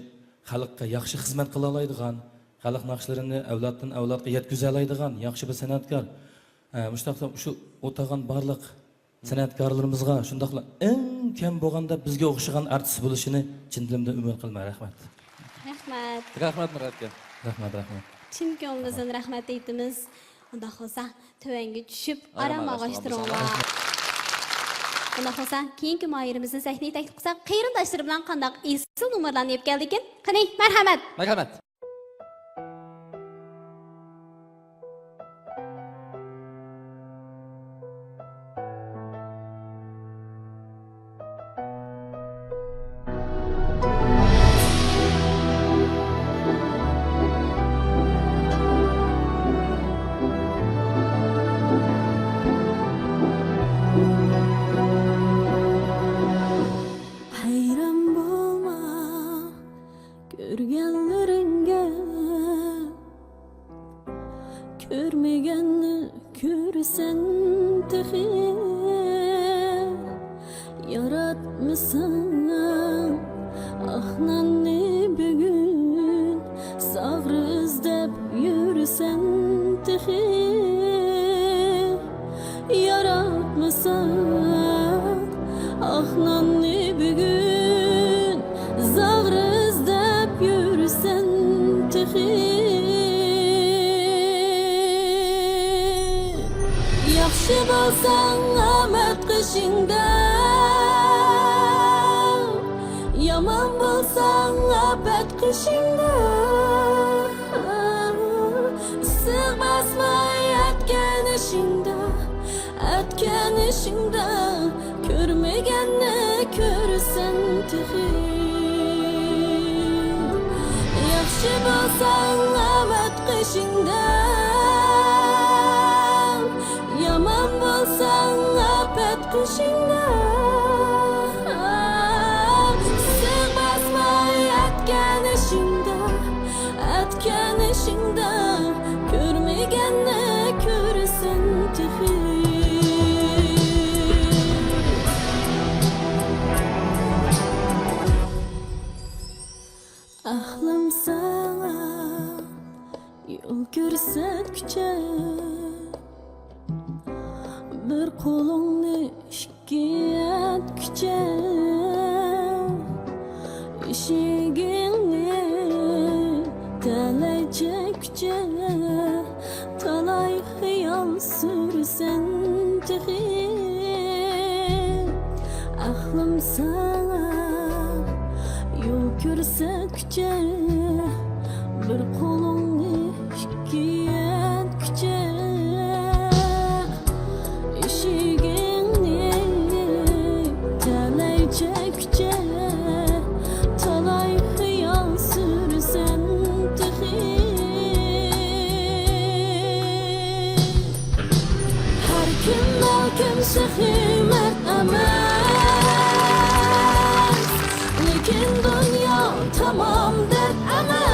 خەلققە ياخشى خىزمەت قىلالايدىغان، خەلق ناخشىلىرىنى ئەۋلادتىن ئەۋلادقا يەتكۈزەلەيدىغان ياخشى بىر سەنئەتكار. ئە، مۇشۇنداقلا شۇ ئولتۇرغان بارلىق سەنئەتكارلىرىمىزغا، شۇنداقلا ئەڭ كەم بولغاندا بىزگە ئوخشىغان ئارتىس بولۇشىنى چىن دىلىمدىن ئۈمىد قىلىمەن. رەھمەت. رەھمەت. رەھمەت، مۇرات ئاكا. رەھمەت، رەھمەت. چىن كۆڭلىمىزدىن رەھمەت ئېيتىمىز. ئۇنداق بولسا، تۆۋەنگە چۈشۈپ، ئارام ئارام ئاغاشتۇرۇڭلار. ئاغاشتۇرۇڭلار. ئۇنداق بولسا، كېيىنكى ماھىرىمىزنى سەھنىگە تەكلىپ قىلساق، قېرىنداشلىرى بىلەن قانداق ئېسىل نومۇرلارنى ئېلىپ كەلدىكىن؟ قېنى، مەرھەمەت! مەرھەمەت! تېخى ياراتمىساڭ ئاق ناننى بۈگۈن، زاغرا ئىزدەپ يۈرسەن تېخى. ياراتمىساڭ ئاق ناننى بۈگۈن، زاغرا ئىزدەپ يۈرسەن تېخى. ياخشى بولساڭ ئامەت قېشىڭدا، يامان بولساڭ ئاپەت قېشىڭدا. ئىسسىق باسماي ئەتكەن ئىشىڭدا، ئەتكەن ئىشىڭدا، كۆرمىگەننى كۆرىسەن تېخى. ياخشى بولساڭ ئامەت قېشىڭدا، يامان بولساڭ ئاپەت قېشىڭدا. ئىسسىق باسماي ئەتكەن ئىشىڭدا، ئەتكەن ئىشىڭدا، كۆرمىگەننى كۆرىسەن تېخى. ئەقلىم ساڭا يول كۆرسەتكۈچە، بىر قولۇڭنى ئىككى ئەتكۈچە، ئىشىكىڭنى تەلەي چەككۈچە، تالاي خىيال سۈرىسەن تېخى. ئەقلىم ساڭا يول كۆرسەتكۈچە، بىر قولۇڭنى ئىككى ئەتكۈچە، ئىشىكىڭنى تەلەي چەككۈچە، تالاي خىيال سۈرىسەن تېخى. ھەر كىم بەلكىم شېخى مەرد ئەمەس، لېكىن دۇنيا تامام دەرد ئەمەس.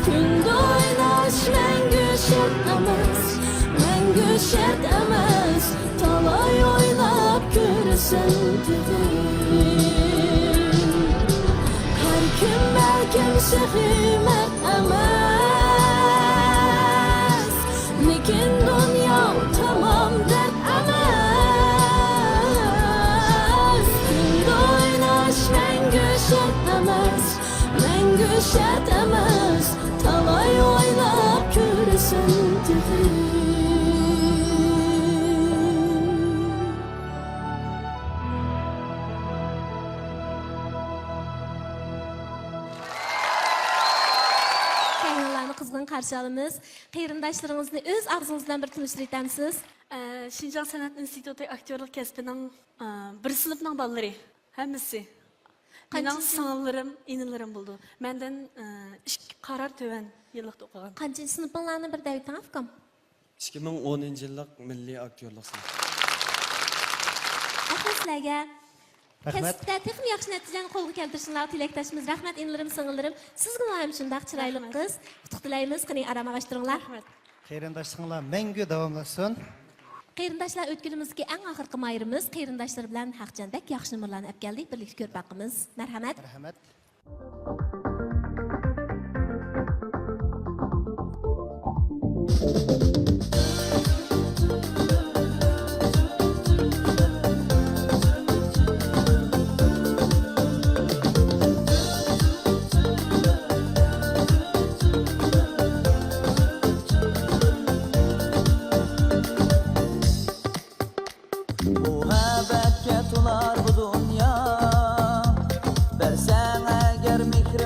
كۈندە ئويناش مەڭگۈ شەرت ئەمەس، مەڭگۈ شەرت ئەمەس. تالاي ئويناپ كۆرىسەن تېخى. ھەر كىم بەلكىم شېخى مەرد ئەمەس، لېكىن دۇنيا تامام دەرد ئەمەس. كۈندە ئويناش مەڭگۈ شەرت ئەمەس، مەڭگۈ شەرت ئەمەس. تالاي ئويناپ كۆرىسەن تېخى. كەلگەنلەرنى قىزغىن قارشى ئالىمىز. قېرىنداشلىرىڭىزنى ئۆز ئاغزىڭىز بىلەن بىر تونۇشتۇرۇۋېتەمسىز؟ ئە، شىنجاڭ سەنئەت ئىنستىتۇتى ئاكتيورلۇق كەسپىنىڭ، ئە، بىر سىنىپنىڭ بالىلىرى ھەممىسى. مېنىڭ قانچىنچى سىڭىللىرىم، ئىنىلىرىم بولىدۇ. مەندىن، ئە، ئىككى قارار تۆۋەن يىللىقتا ئوقۇغان. قانچىنچى سىنىپىڭلارنى بىر دەۋېتىڭ، ئۇكام. ئىككى مىڭ ئونىنچى يىللىق مىللىي ئاكتيورلۇق سىنىپى. رەھمەت سىلەرگە. رەھمەت. كەسىپتە تېخىمۇ ياخشى نەتىجىلەرنى قولغا كەلتۈرۈشۈڭلارغا تىلەكداشمىز. رەھمەت، ئىنىلىرىم، سىڭىللىرىم. سىزگىمۇ ھەم شۇنداق چىرايلىق قىز. ئۇتۇق تىلەيمىز. قېنى، ئارام ئاغاشتۇرۇڭلار. رەھمەت. قېرىنداشلىقىڭلار مەڭگۈ داۋاملاشسۇن. قېرىنداشلار، ئۆتكىلىمىزدىكى ئەڭ ئاخىرقى ماھىرىمىز قېرىنداشلىرى بىلەن ھەقچان بەك ياخشى نومۇرلارنى ئەپ كەلدى. بىرلىكتە كۆرۈپ باقىمىز. مەرھەمەت. مەرھەمەت. مۇھەببەتكە تولار بۇ دۇنيا، بەرسەڭ ئەگەر مېھرىڭنى.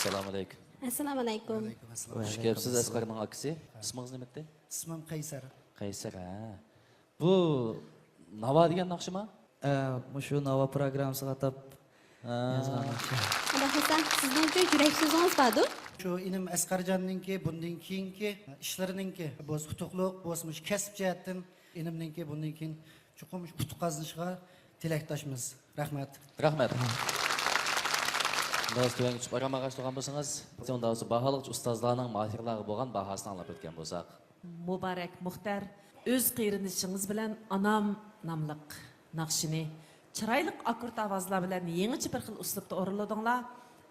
ئەسسالامۇ ئەلەيكۇم. ئەسسالامۇ ئەلەيكۇم. ۋەئەلەيكۇم ئەسسالام. خۇش كەپسىز، ئەسقەرنىڭ ئاكىسى. ئىسمىڭىز نېمە ئىدى؟ ئىسمىم قەيسەر. قەيسەر، ھە. بۇ ناۋا دېگەن ناخشىما؟ ئە، مۇشۇ ناۋا پروگراممىسىغا ئاتاپ ھە. يازغان ناخشا. ئۇنداق بولسا، سىزنىڭچۇ يۈرەك سۆزىڭىز باردۇ؟ شۇ ئىنىم ئەسقەرجاننىڭكى بۇندىن كېيىنكى ئىشلىرىنىڭكى بولسا ئۇتۇقلۇق، بولسا مۇشۇ كەسىپ جەھەتتىن ئىنىمنىڭكى بۇندىن كېيىن چوقۇم ئۇتۇق قازىنىشىغا تىلەكداشمىز. رەھمەت. رەھمەت. بىز تۆۋەنگە چۈشۈپ ئارام ئالغاچ تۇرغان بولسىڭىز، ئۇنداق بولسا باھالىغۇچى ئۇستازلارنىڭ ماھىرلارغا بولغان باھاسىنى ئاڭلاپ ئۆتكەن بولساق. مۇبارەك مۇختەر، ئۆز قېرىندىشىڭىز بىلەن ئانام ناملىق ناخشىنى چىرايلىق ئاككورد ئاۋازلار بىلەن يېڭىچە بىر خىل ئۇسلۇبتا ئورۇنلىدىڭلار.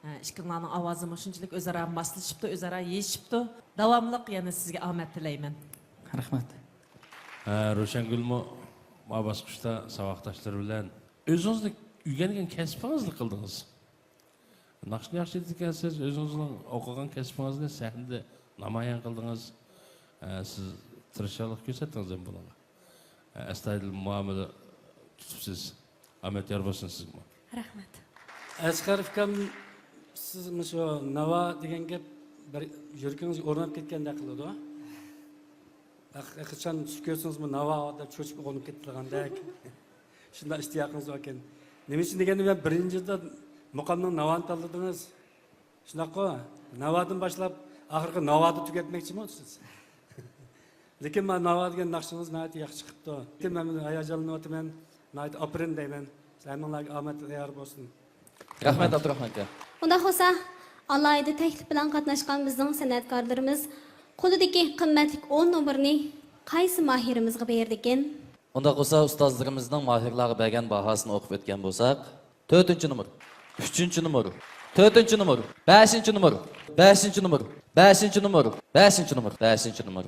ھە، ئىككىڭلارنىڭ ئاۋازىمۇ شۇنچىلىك ئۆزئارا ماسلىشىپتۇ، ئۆزئارا يېشىشىپتۇ. داۋاملىق يەنە سىزگە ئامەت تىلەيمەن. رەھمەت. ھە، روشەنگۈلمۇ ما باسقۇچتا ساۋاقداشلىرى بىلەن ئۆزىڭىزنى ئۆگەنگەن كەسپىڭىزنى قىلدىڭىز. ناخشىنى ياخشى ئېيتىدىكەنسىز، ئۆزىڭىزنىڭ ئوقۇغان كەسپىڭىزنى سەھنىدە نامايان قىلدىڭىز. ئە، سىز تىرىشچانلىق كۆرسەتتىڭىز ھەم بۇنىڭغا. ئە، ئەستايىدىل مۇئامىلە تۇتۇپسىز. ئامەت يار بولسۇن سىزگىمۇ. رەھمەت. ئەسقەر ئۇكام، سىز مۇشۇ ناۋا دېگەن گەپ بىر يۈرىكىڭىزگە ئورناپ كەتكەندەك قىلىدۇ. ھەق-، ھەقىقەتەن چۈش كۆرسىڭىزمۇ ناۋا دەپ چۆچۈپ ئويغىنىپ كېتىدىغاندەك. شۇنداق ئىشتىياقىڭىز باركەن. نېمە ئۈچۈن دېگەندە، مەن بىرىنچىدىن مۇقامنىڭ ناۋانى تاللىدىڭىز. شۇنداققۇ؟ ناۋادىن باشلاپ ئاخىرقى ناۋادا تۈگەتمەكچىمۇ سىز؟ لېكىن مانا ناۋا دېگەن ناخشىڭىز ناھايىتى ياخشى چىقىپتۇ. لېكىن مەن ھاياجانلىنىۋاتىمەن. ناھايىتى ئاپىرىن دەيمەن. سىلەر ھەممىڭلارغا ئامەت يار بولسۇن. رەھمەت، ئابدۇراخمان ئاكا. ئۇنداق بولسا، ئالاھىدە تەكلىپ بىلەن قاتناشقان بىزنىڭ سەنئەتكارلىرىمىز قولىدىكى قىممەتلىك ئون نومۇرنى قايسى ماھىرىمىزغا بېرىدىكىن؟ ئۇنداق بولسا، ئۇستازلىرىمىزنىڭ ماھىرلارغا بەرگەن باھاسىنى ئوقۇپ ئۆتكەن بولساق، تۆتىنچى نومۇر، ئۈچىنچى نومۇر، تۆتىنچى نومۇر، بەشىنچى نومۇر، بەشىنچى نومۇر، بەشىنچى نومۇر، بەشىنچى نومۇر، بەشىنچى نومۇر.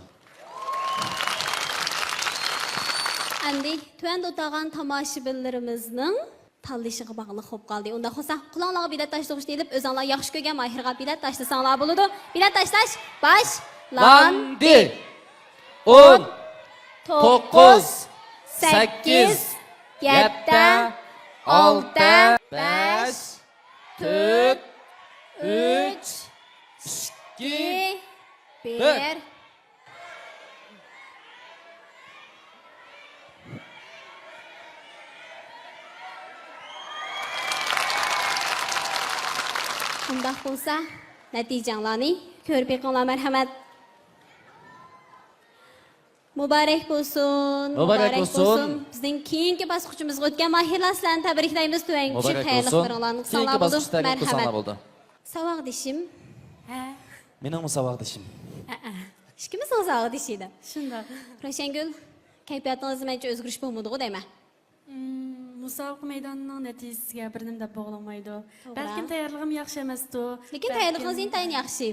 ئەمدى تۆۋەندە ئولتۇرغان تاماشىبىنلىرىمىزنىڭ تاللىشىغا باغلىق بولۇپ قالدى. ئۇنداق بولسا، قۇلاقلارغا بېلەت تاشلىغۇچنى ئېلىپ، ئۆزۈڭلار ياخشى كۆرگەن ماھىرغا بېلەت تاشلىساڭلار بولىدۇ. بېلەت تاشلاش باشلاندى. ئون، توققۇز، سەككىز، يەتتە، ئالتە، بەش، تۆت، ئۈچ، ئىككى، بىر. ئۇنداق بولسا، نەتىجەڭلارنى كۆرۈپ بېقىڭلار، مەرھەمەت. مۇبارەك بولسۇن، مۇبارەك بولسۇن. بىزنىڭ كېيىنكى باسقۇچىمىزغا ئۆتكەن ماھىرلار، سىلەرنى تەبرىكلەيمىز. تۆۋەنگە چۈشۈپ، خەيرلىك بىرىڭلارنى قىلساڭلار بولىدۇ. مەرھەمەت. ساۋاقدىشىم. ھە؟ مېنىڭمۇ ساۋاقدىشىم. ھەئە. ئىككىمىزنىڭ ساۋاقدىشى دەپ. شۇنداق. روشەنگۈل، كەيپىياتىڭىزدا مەنچە ئۆزگىرىش بولمىدىغۇ دەيمەن. مم، مۇسابىقە مەيدانىنىڭ نەتىجىسىگە بىر نېمە دەپ بولغىلىمايدۇ. توغرا. بەلكىم تەييارلىقىم ياخشى ئەمەستۇ. لېكىن بەلكىم تەييارلىقىڭىز ئىنتايىن ياخشى.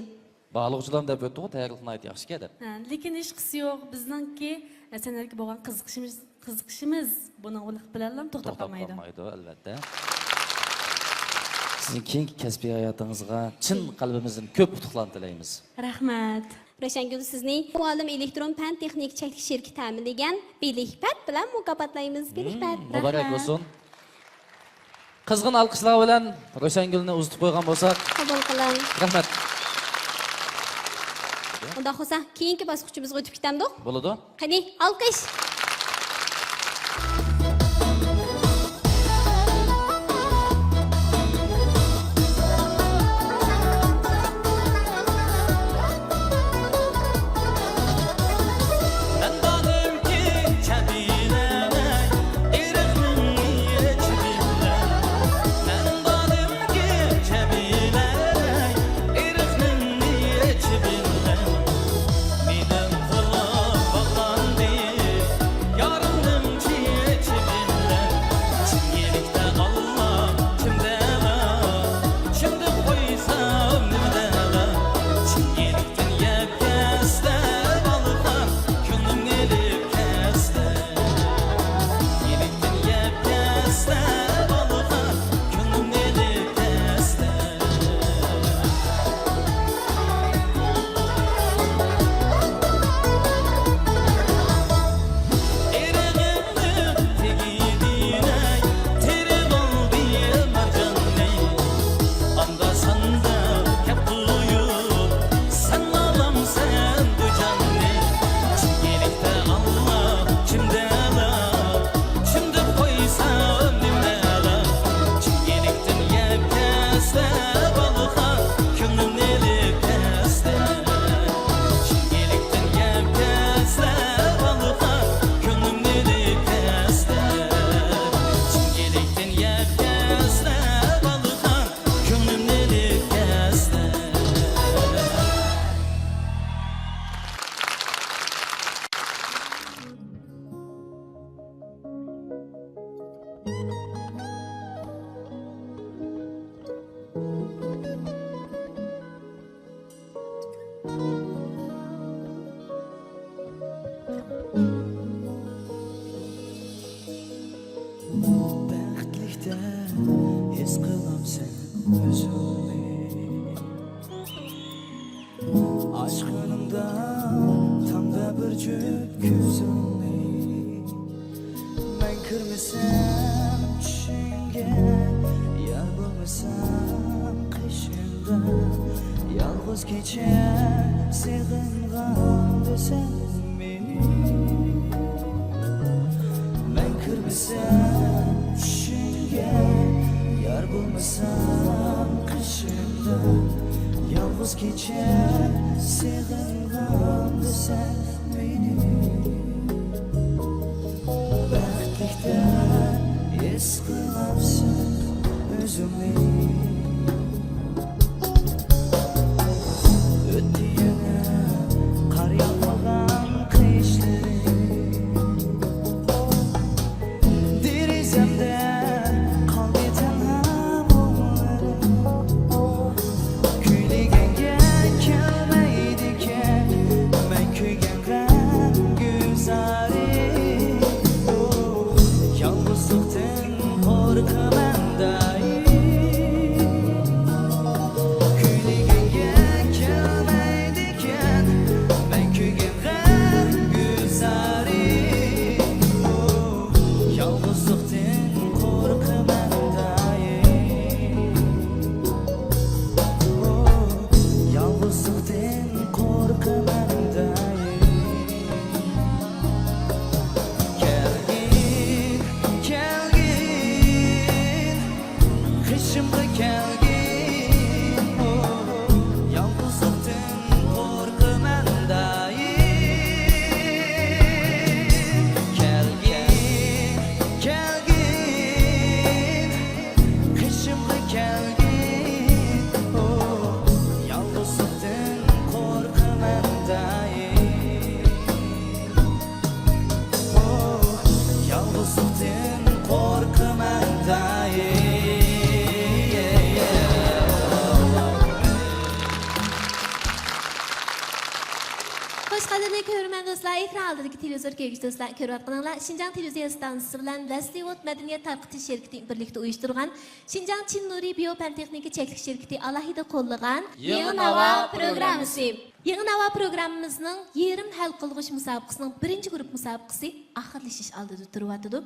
باھالىغۇچىلار دەپ ئۆتتىغۇ، تەييارلىق ناھايىتى ياخشىكەن دەپ. ھە، لېكىن ھېچقىسى يوق. بىزنىڭكى سەنئەتكە بولغان قىزىقىشىمىز، قىزىقىشىمىز بۇنىڭ بىلەنلا توختاپ قالمايدۇ. توختاپ قالمايدۇ، ئەلۋەتتە. سىزنىڭ كېيىنكى كەسپىي ھاياتىڭىزغا چىن قەلبىمىزدىن كۆپ ئۇتۇقلارنى تىلەيمىز. رەھمەت. روشەنگۈل، سىزنى مۇئەللىم ئېلېكترون پەن تېخنىكا چەكلىك شىركىتى تەمىنلىگەن بېلىكپەت بىلەن مۇكاپاتلايمىز. بېلىكپەت. مم، مۇبارەك بولسۇن. قىزغىن ئالقىشلار بىلەن روشەنگۈلنى ئۇزىتىپ قويغان بولساق. قوبۇل قىلىڭ. رەھمەت. ئۇنداق بولسا، كېيىنكى باسقۇچىمىزغا ئۆتۈپ كېتەمدۇق؟ بولىدۇ. قېنى، ئالقىش! مەن بارمكىن كەبىلەلەي، ئېرىقنىڭ ئىچىدىن. مەن بارمكىن كەبىلەلەي، ئېرىقنىڭ ئىچىدىن. مېنىڭ قۇلۇم باغلاندى. بەختلىكتە ھېس قىلامسەن ئۆزۈڭنى؟ ئاچقىنىڭدا تامدا بىر جۈپ كۆزۈڭنى. مەن كىرمىسەم چۈشۈڭگە، يار بولمىسام قېشىڭدا، يالغۇز كېچە سېغىنغاندا سەن مېنى. مەن كىرمىسەم چۈشۈڭگە، يار بولمىسام قېشىڭدا، يالغۇز كېچە سېغىنغاندا سەن مېنى. بەختلىكتە ھېس قىلامسەن ئۆزۈڭنى؟ ئۆتتى يەنە قار ياغمىغان قىشلىرىم. دېرىزەمدە قالدى تەنھا مۇڭلىرىم. كۈيلىگەنگە كەلمەيدىكەن مەن كۆيگەن غەمگۈزارى. يالغۇزلۇقتىن قورقىمەن دائىم. كۈيلىگەنگە كەلمەيدىكەن مەن كۆيگەن غەمگۈزارى. يالغۇزلۇقتىن قورقىمەن دائىم. يالغۇزلۇقتىن قورقىمەن دائىم. كەلگىن، كەلگىن، قېشىمغا كەلگىن. يالغۇزلۇقتىن قورقىمەن دائىم. كەلگىن، كەلگىن، قېشىمغا كەلگىن. يالغۇزلۇقتىن قورقىمەن دائىم. يالغۇزلۇقتىن قورقىمەن دائىم. خوش، قەدىرلىك كۆرۈرمەن دوستلار، ئېكران ئالدىدىكى تېلېۋىزور كۆرگۈچى دوستلار، كۆرۈۋاتقىنىڭلار شىنجاڭ تېلېۋىزىيە ئىستانسىسى بىلەن ۋەسلىۋود مەدەنىيەت تارقىتىش شىركىتى بىرلىكتە ئۇيۇشتۇرغان شىنجاڭ چىن نۇرى بىيو پەن تېخنىكا چەكلىك شىركىتى ئالاھىدە قوللىغان يېڭى ناۋا پروگراممىسى. يېڭى ناۋا پروگراممىمىزنىڭ يېرىم ھەل قىلغۇچ مۇسابىقىسىنىڭ بىرىنچى گۇرۇپپا مۇسابىقىسى ئاخىرلىشىش ئالدىدا تۇرۇۋاتىدۇ.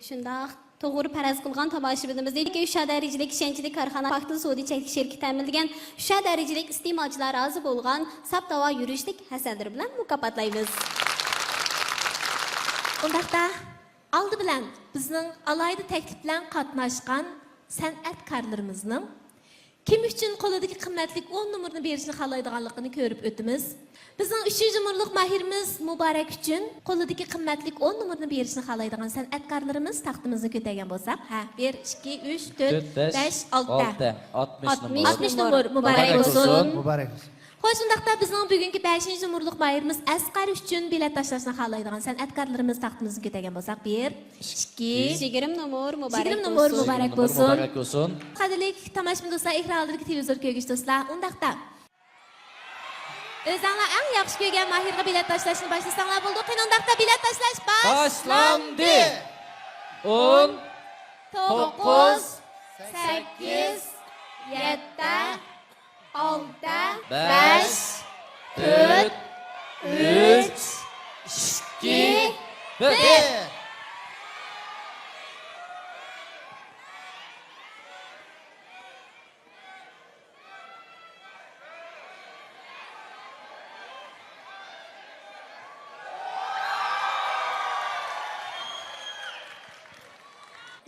شۇنداق، توغرا پەرەز قىلغان تاماشىبىنىمىزنى ئۈچ ئا دەرىجىلىك ئىشەنچلىك كارخانا پاكتىل سودا چەكلىك شىركىتى تەمىنلىگەن، ئۈچ ئا دەرىجىلىك ئىستېمالچىلار رازى بولغان ساپ تاۋار يۈرۈشلۈك ھەسەللىرى بىلەن مۇكاپاتلايمىز. ئۇنداقتا، ئالدى بىلەن بىزنىڭ ئالاھىدە تەكلىپ بىلەن قاتناشقان سەنئەتكارلىرىمىزنىڭ كىم ئۈچۈن قولىدىكى قىممەتلىك ئون نومۇرنى بېرىشنى خالايدىغانلىقىنى كۆرۈپ ئۆتىمىز. بىزنىڭ ئۈچىنچى نومۇرلۇق ماھىرىمىز مۇبارەك ئۈچۈن قولىدىكى قىممەتلىك ئون نومۇرنى بېرىشنى خالايدىغان سەنئەتكارلىرىمىز تاختىمىزنى كۆتەرگەن بولساق، ھە، بىر، ئىككى، ئۈچ، تۆت، تۆت، بەش، بەش، ئالتە. ئالتە. ئاتمىش ئاتمىش نومۇر. ئاتمىش نومۇر. مۇبارەك بولسۇن. مۇبارەك بولسۇن. خوش، ئۇنداقتا بىزنىڭ بۈگۈنكى بەشىنچى نومۇرلۇق ماھىرىمىز ئەسقەر ئۈچۈن بېلەت تاشلاشنى خالايدىغان سەنئەتكارلىرىمىز تاختىمىزنى كۆتەرگەن بولساق، بىر، ئىككى. يىگىرمە نومۇر مۇبارەك يىگىرمە نومۇر بولسۇن. مۇبارەك بولسۇن. مۇبارەك بولسۇن. قەدىرلىك تاماشىبىن دوستلار، ئېكران ئالدىدىكى تېلېۋىزور كۆرگۈچى دوستلار، ئۇنداقتا ئۆزەڭلار ئەڭ ياخشى كۆرگەن ماھىرغا بېلەت تاشلاشنى باشلىساڭلار بولىدۇ. قېنى ئۇنداقتا بېلەت تاشلاش باشلاندى. ئون، توققۇز، سەككىز، يەتتە، ئالتە، بەش، تۆت، ئۈچ، ئىككى، بىر.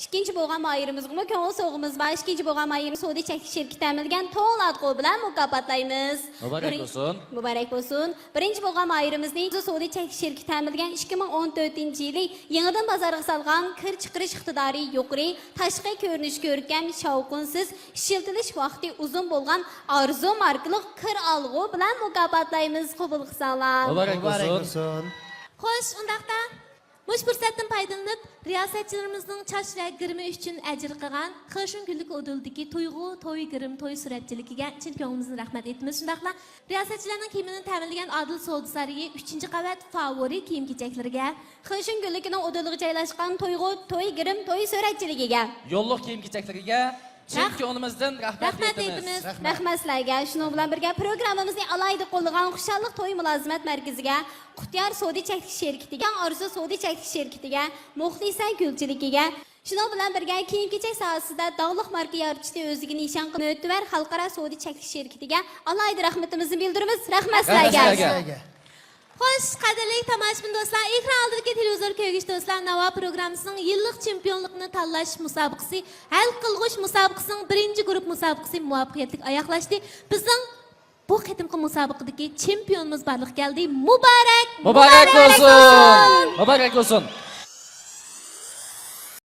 ئىككىنچى بولغان ماھىرىمىزغىمۇ كۆڭۈل سوۋغىمىز بار. ئىككىنچى بولغان ماھىرىمىز سودا چەكلىك شىركىتى تەمىنلىگەن تولاتقۇ بىلەن مۇكاپاتلايمىز. مۇبارەك بولسۇن. مۇبارەك بولسۇن. بىرىنچى بولغان ماھىرىمىزنى سودا چەكلىك شىركىتى تەمىنلىگەن ئىككى مىڭ ئون تۆتىنچى يىلى يېڭىدىن بازارغا سالغان كىر چىقىرىش ئىقتىدارى يۇقىرى، تاشقى كۆرۈنۈشى كۆركەم، شاۋقۇنسىز، ئىشلىتىلىش ۋاقتى ئۇزۇن بولغان ئارزۇ ماركىلىق كىر ئالغۇ بىلەن مۇكاپاتلايمىز. قوبۇل قىلساڭلار. مۇبارەك بولسۇن. خوش، ئۇنداقتا مۇشۇ پۇرسەتتىن پايدىلىنىپ، رىياسەتچىلىرىمىزنىڭ چاچ ۋە گىرىمى ئۈچۈن ئەجىر قىلغان خېشۈن گۈللۈكى ئۇدۇلدىكى تۇيغۇ، توي، گىرىم، توي سۈرەتچىلىكىگە چىن كۆڭلىمىزدىن رەھمەت ئېيتىمىز. شۇنداقلا رىياسەتچىلەرنىڭ كىيىمىنى تەمىنلىگەن ئادىل سودا سارىيى ئۈچىنچى قەۋەت فاۋورى كىيىم-كېچەكلىرىگە، خېشۈن گۈللۈكىنىڭ ئۇدۇلىغا جايلاشقان تۇيغۇ، توي، گىرىم، توي سۈرەتچىلىكىگە، يوللۇق كىيىم-كېچەكلىرىگە چىن رەھ-، كۆڭلىمىزدىن رەھمەت رەھمەت ئېيتىمىز. ئېيتىمىز. رەھمەت سىلەرگە. شۇنىڭ بىلەن بىرگە، پروگراممىمىزنى ئالاھىدە قوللىغان خۇشاللىق توي مۇلازىمەت مەركىزىگە، قۇتيار سودا چەكلىك شىركىتىگە، ئارزۇ سودا چەكلىك شىركىتىگە، مۇخلىسە گۈلچىلىكىگە، شۇنىڭ بىلەن بىرگە، كىيىم-كېچەك ساھەسىدە داغلىق ماركا يارىتىشنى ئۆزىگە نىشان قىلغان مۆتىۋەر خەلقئارا سودا چەكلىك شىركىتىگە ئالاھىدە رەھمىتىمىزنى بىلدۈرىمىز. رەھمەت رەھمەت سىلەرگە. سىلەرگە. خوش، قەدىرلىك تاماشىبىن دوستلار، ئېكران ئالدىدىكى تېلېۋىزور كۆرگۈچى دوستلار، ناۋا پروگراممىسىنىڭ يىللىق چېمپىيونلۇقىنى تاللاش مۇسابىقىسى، ھەل قىلغۇچ مۇسابىقىسىنىڭ بىرىنچى گۇرۇپ مۇسابىقىسى مۇۋەپپەقىيەتلىك ئاياغلاشتى. بىزنىڭ بۇ قېتىمقى مۇسابىقىدىكى چېمپىيونىمىز بارلىققا كەلدى. مۇبارەك! مۇبارەك بولسۇن! مۇبارەك بولسۇن!